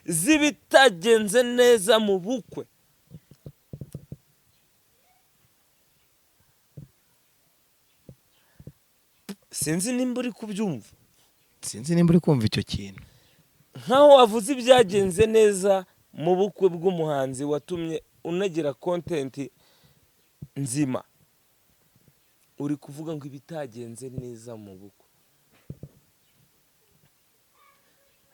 z'ibitagenze neza mu bukwe. Sinzi nimba uri kubyumva. Sinzi nimba uri kumva icyo kintu. Nkaho wavuze ibyagenze neza mu bukwe bw'umuhanzi watumye unagira content nzima, uri kuvuga ngo ibitagenze neza mu bukwe.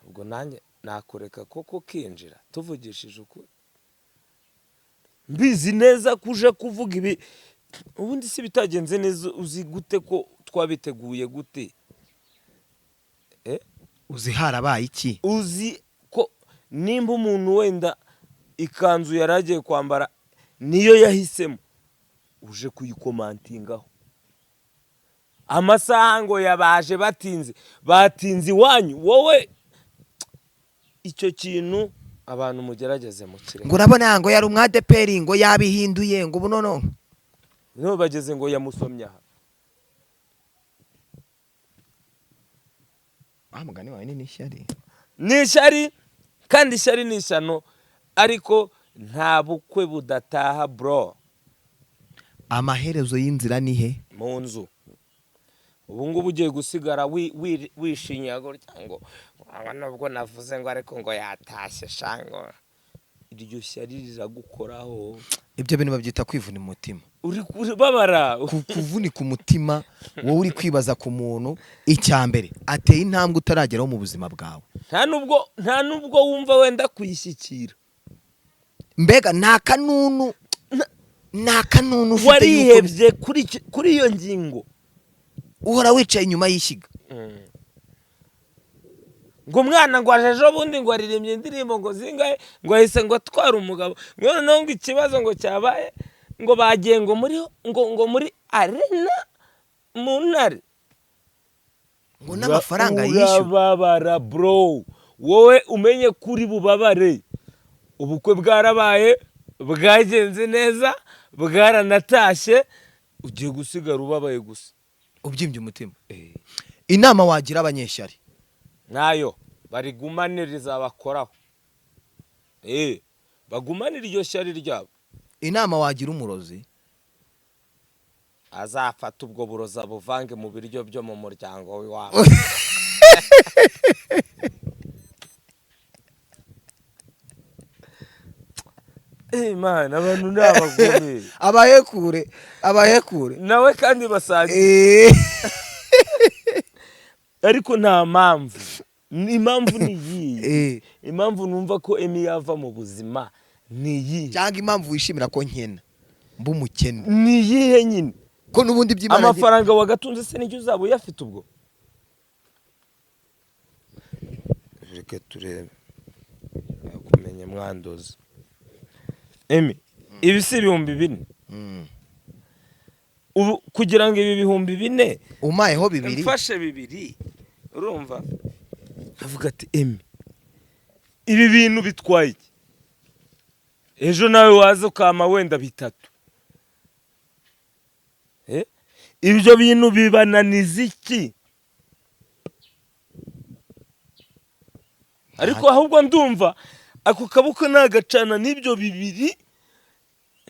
Ubwo nanjye nakureka koko kinjira, tuvugishije ukuri, mbizi neza ko uje kuvuga ibi. Ubundi si ibitagenze neza, uzi gute ko twabiteguye gute? Uzi harabaye iki? Uzi ko nimba umuntu wenda ikanzu yari agiye kwambara niyo yahisemo, uje kuyikomantingaho amasaha ngo yabaje batinze, batinze iwanyu wowe. Icyo kintu abantu mugerageze mu kirere. Ngo urabona ngo yari umwadeperi, ngo yabihinduye, ngo ubu noneho Niho bageze ngo yamusomye aha. Ah, mugani wawe ni ishyari. Ni ishyari, kandi ishyari ni ishyano, ariko nta bukwe budataha, bro. Amaherezo y'inzira ni he? Mu nzu. Ubu ngubu ugiye gusigara wishinya gutya ngo aba nubwo navuze ngo, ariko ngo yatashye shango, iryo shyari riragukoraho. Ibyo bintu babyita kwivuna umutima. Uri kubabara. Kuvunika umutima, wowe uri kwibaza ku muntu, icya mbere ateye intambwe utarageraho mu buzima bwawe. Nta nubwo wumva wenda kuyishyikira. Mbega nta kanunu ufite yuko Warihebye kuri iyo ngingo. Uhora wicaye inyuma y'ishyiga. Ngo umwana ngo aje ejo bundi, ngo aririmbye indirimbo ngo zingahe, ngo ahise ngo atware umugabo, ngo noneho ngo ikibazo ngo cyabaye, ngo bagiye ngo muri ngo muri arena mu ntare. Ngo n'amafaranga yishyura. Urababara, bro. Wowe umenye kuri bubabare. Ubukwe bwarabaye, bwagenze neza, bwaranatashye, ugiye gusigara ubabaye gusa. Ubyimbye umutima. Inama wagira abanyeshyari? Nayo barigumane, rizabakoraho. Bagumanire iryo shyari ryabo. Inama wagira umurozi? Azafata ubwo burozi abuvange mu biryo byo mu muryango w'iwabo. Mana, abantu ni abagome. Abahekure, abahekure. Nawe kandi basangiye. Ariko nta mpamvu. Impamvu ni iyihe? Impamvu numva ko Emi yava mu buzima ni iyihe? Cyangwa impamvu wishimira ko nkena, mba umukene? Ni iyihe nyine? Ko n'ubundi by'Imana Amafaranga wagatunze se nicyo uzaba uyafite ubwo? Reka turebe kumenya mwandozi. Emi, ibi si 4000? Ubu kugira ngo ibi 4000 Umayeho 2. Mfashe 2, urumva avuga ati: "Emi, ibi bintu bitwaye iki?" Ejo nawe waza ukama wenda 3. Ibyo bintu bibananiza iki? Ariko ahubwo ndumva ako kaboko nagacana n'ibyo 2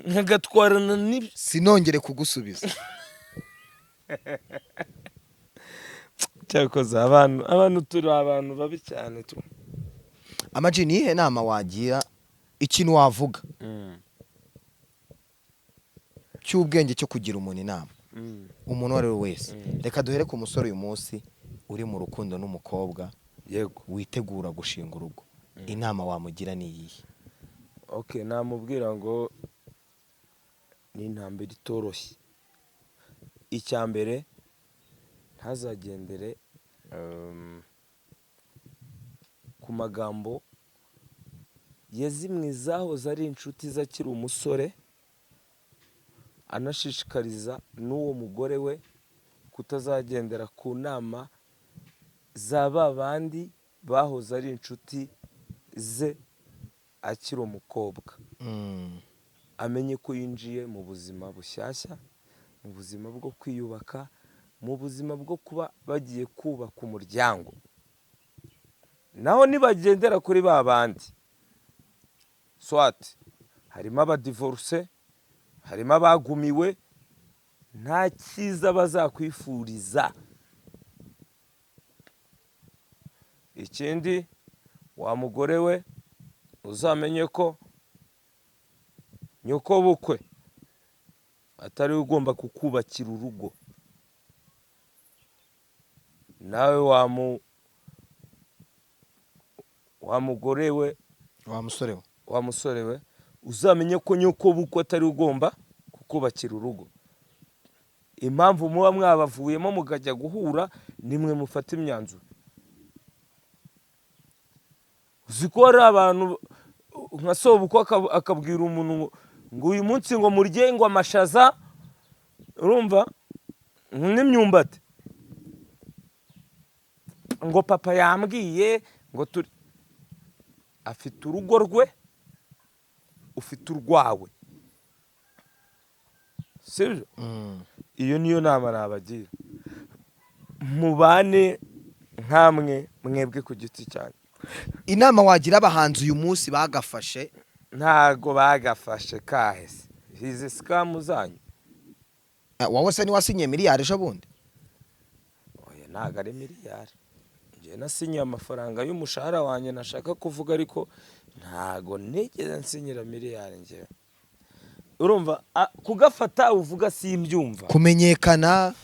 nkagatwarana n'ibyo. Sinongere kugusubiza. Cyakoze abantu turi abantu babi cyane tu. Amaji, ni iyihe nama wagira, ikintu wavuga cy'ubwenge cyo kugira umuntu inama, umuntu uwo ari we wese? Reka duhere ku musore uyu munsi uri mu rukundo n'umukobwa witegura gushinga urugo. Inama wamugira ni iyihe? Okay, namubwira ngo ni intambara itoroshye. Icya mbere, ntazagendere ku magambo ya zimwe zahoze ari inshuti ze akiri umusore, anashishikariza n'uwo mugore we kutazagendera ku nama za ba bandi bahoze ari inshuti ze akiri umukobwa. Amenye ko yinjiye mu buzima bushyashya, mu buzima bwo kwiyubaka, mu buzima bwo kuba bagiye kubaka umuryango. Naho nibagendera kuri ba bandi, swati harimo abadivoruse, harimo abagumiwe, nta cyiza bazakwifuriza. Ikindi, wa mugore we, uzamenye ko nyoko bukwe atari we ugomba kukubakira urugo. Nawe wa mugore we, Wa musore we, wa musore we, uzamenye ko nyoko bukwe atari we ugomba kukubakira urugo. Impamvu muba mwabavuyemo mukajya guhura, nimwe mufata imyanzuro. Uzi ko hari abantu nka sobukwe akabwira umuntu ngo uyu munsi ngo murye ngo amashaza, urumva, n'imyumbati, ngo papa yambwiye ngo turi. Afite urugo rwe, ufite urwawe, sibyo? Iyo niyo nama nabagira: mubane nkamwe mwebwe ku giti cyanyu. Inama wagira abahanzi uyu munsi bagafashe? Ntago bagafashe kahese, izi scam zanyu. Wowe se ntiwasinyiye miliyari ejo bundi? Oya, ntago ari miliyari. Njye nasinyiye amafaranga y'umushahara wanjye nashaka kuvuga, ariko ntago nigeze nsinyira miliyari njyewe. Urumva, kugafata uvuga simbyumva. Kumenyekana.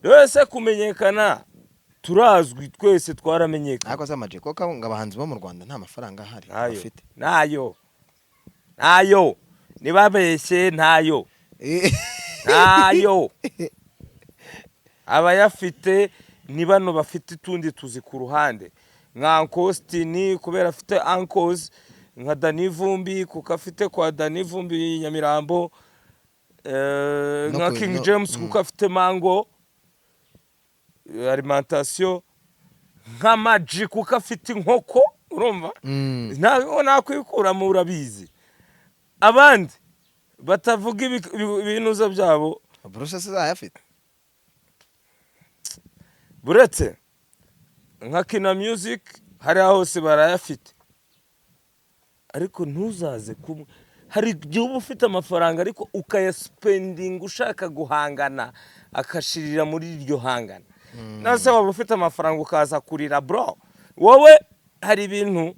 Rero se kumenyekana, turazwi twese, twaramenyekana. Ariko se Amaji, koko ngo abahanzi bo mu Rwanda nta mafaranga ahari Ntayo. bafite? Ntayo, ntayo, ntibabeshye, ntayo. Ntayo. Abayafite ni bano bafite utundi tuzi ku ruhande, nka Ankositini kubera afite ankozi, nka Dani Vumbi kuko afite kwa Dani Vumbi Nyamirambo, No nka King James kuko afite Mango alimentation, nka Maji kuko afite inkoko. Urumva? Mm. Ntabwo nakwikuramo, urabizi, abandi batavuga ibinuza byabo. Bruce se zayafite? Buretse nka Kina Music, hariya hose barayafite, ariko ntuzaze kumwe. Hari igihe uba ufite amafaranga ariko ukayaspendinga ushaka guhangana, akashirira muri iryo hangana. Nase waba ufite amafaranga ukaza kurira, bro? Wowe hari ibintu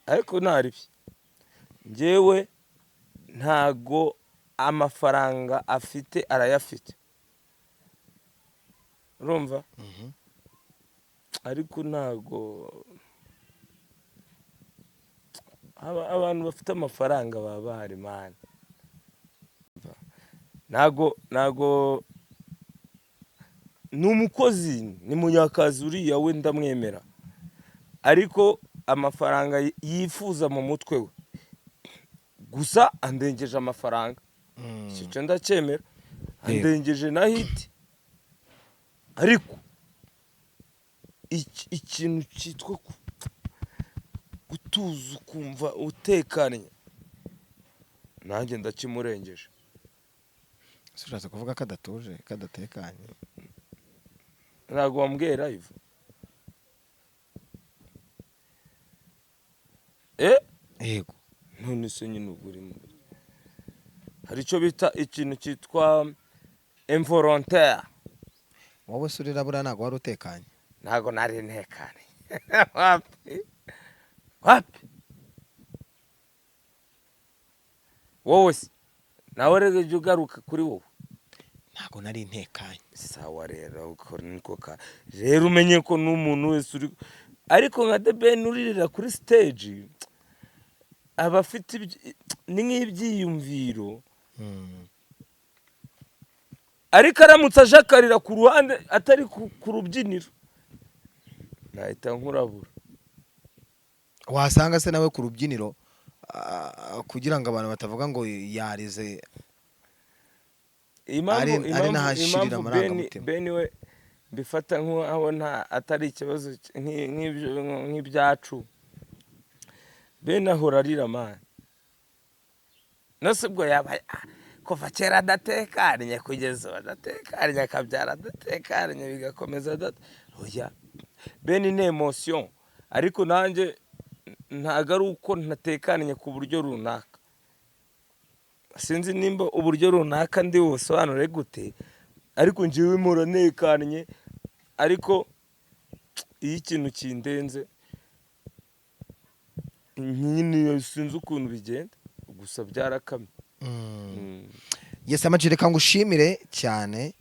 ariko ntaribi. Njyewe ntago amafaranga afite, arayafite, urumva? Ariko ntago abantu bafite amafaranga baba bahari, man. Ntago ni umukozi, ni munyakazi uriya, we ndamwemera, ariko amafaranga yifuza mu mutwe we gusa andengeje amafaranga. Icyo cyo ndacyemera, andengeje na hit, ariko ikintu cyitwa gutuza ukumva utekanye, nanjye ndakimurengeje. Ese ushatse kuvuga ko adatuje, ko adatekanye? Ntabwo wambwiye live, eh? Yego. None se nyine ubwo uri mu hari icyo bita ikintu cyitwa involontaire. Wowe se urira buriya ntabwo wari utekanye? Ntabwo nari ntekanye, wapi wapi. Wowe se nawe rero jya ugaruka kuri wowe. Ntabwo nari ntekanye. Sawa rero, uko niko ka rero umenye ko n'umuntu wese uri, ariko nka The Ben uririra kuri stage aba afite ni nk'ibyiyumviro, ariko aramutse aje akarira ku ruhande atari ku rubyiniro, nahita nkurabura. Wasanga se nawe ku rubyiniro, kugira ngo abantu batavuga ngo yarize, Impamvu ari impamvu n'ahashirira impamvu Ben amarangamutima. Ben we mbifata nk'aho nta atari ikibazo nk'ibyo nk'ibyacu. Ben ahora arira, man. Nose ubwo yaba kuva kera adatekanye, kugeza ubu adatekanye, akabyara adatekanye, bigakomeza oya, Ben ni emotion, ariko nanjye ntabwo ari uko ntatekanye ku buryo runaka. Sinzi nimba uburyo runaka ndi busobanure gute, ariko njyewe mpora ntekanye, ariko iyo ikintu kindenze nyine sinzi ukuntu bigenda, gusa byarakamye. Yes, Ama G, reka ngushimire cyane,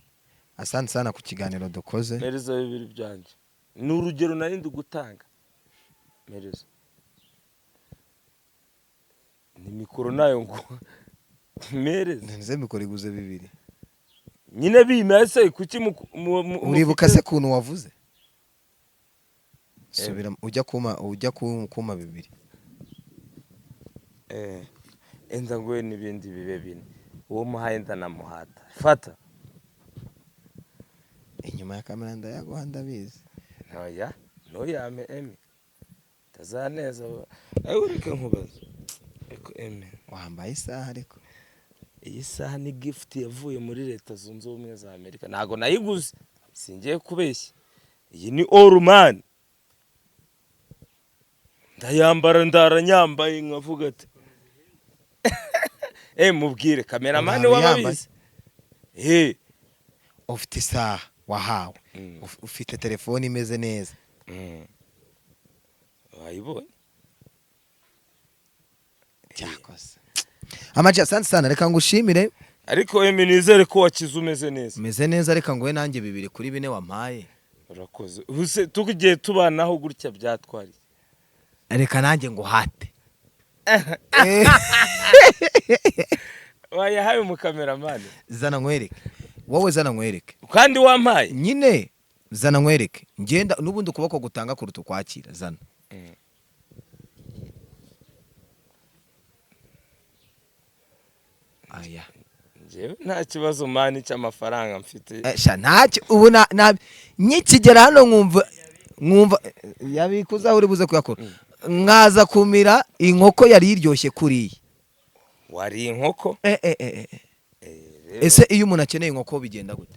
asante sana ku kiganiro dukoze. Mpereza bibiri byanjye, ni urugero nari ndi gutanga. Mpereza, ni mikoro nayo ngo mpereze. Nze mikoro iguze bibiri? Nyine bimese kuki Uribuka mufite se kuntu wavuze? Subira ujya kuma, ujya kuma bibiri. Enda nguhe n'ibindi bibe bine, uwo muhaye ndanamuhata, fata. Inyuma ya kamera ndayaguha, ndabizi. Ntoya ntuyame emi tazaneza, ariko reka nkubaze, ariko emi Wambaye isaha ariko. Iyi saha ni gift yavuye muri Leta Zunze Ubumwe za Amerika, ntabwo nayiguze, singiye kubeshya. Iyi ni orumani, ndayambara, ndara nyambaye, nkavuga ati mubwire kameramani. Urara W'ababizi Ufite isaha wahawe, ufite telefone imeze neza. Wayibonye? Cyakoze Ama G, asante sana, reka ngushimire. Ariko emi, nizere ko wakize, umeze neza. Umeze neza, reka nguhe nanjye bibiri kuri bine wampaye. Urakoze. Ubuse tugiye tubanaho gutya byatwariye? Reka nanjye nguhate. Wayahaye umukameramani? Zana nkwereke, wowe zana nkwereke. Kandi wampaye. Nyine zana nkwereke, ngenda n'ubundi ukuboko gutanga kuruta ukwakira, zana. Aya. Njyewe nta kibazo, man, cy'amafaranga mfite. Sha ntacyo ubu na nkikigera hano nkumva Mwumva yabikuza aho uri buze kuyakura, mwaza kumira inkoko yari iryoshye kuriya. Wari inkoko. Eh, eh, eh, eh. Rero, Ese iyo umuntu akeneye inkoko bigenda gute?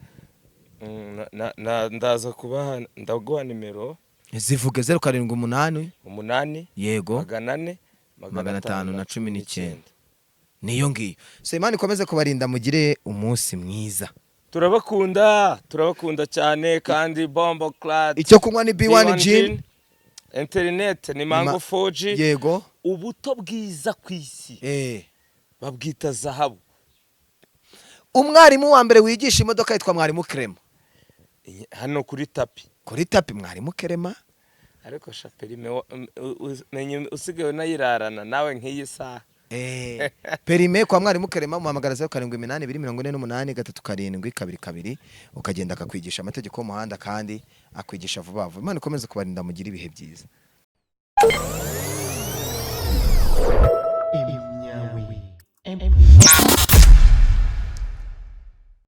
Ndaza kubaha, ndaguha nimero. Zivuge, 078. 8. Yego. 400. 519. Niyo ngiyo. So Imana ikomeze kubarinda, mugire umunsi mwiza. Turabakunda, turabakunda cyane kandi bombo clad. Icyo kunywa ni B1 gin. Internet ni Mango 4G. Ubuto bwiza ku isi babwita zahabu. Umwarimu wa mbere wigisha imodoka yitwa Mwarimu Kerema. Hano kuri tapi. Kuri tapi, Mwarimu Kerema. Ariko shaperime menya usigaye unayirarana nawe nk'iyi saha. Perime kwa Mwarimu Kerema, muhamagara 0782483722, ukagenda akakwigisha amategeko y'umuhanda kandi akwigisha vuba vuba. Imana ikomeze kubarinda, mugire ibihe byiza. Imyawe Empire.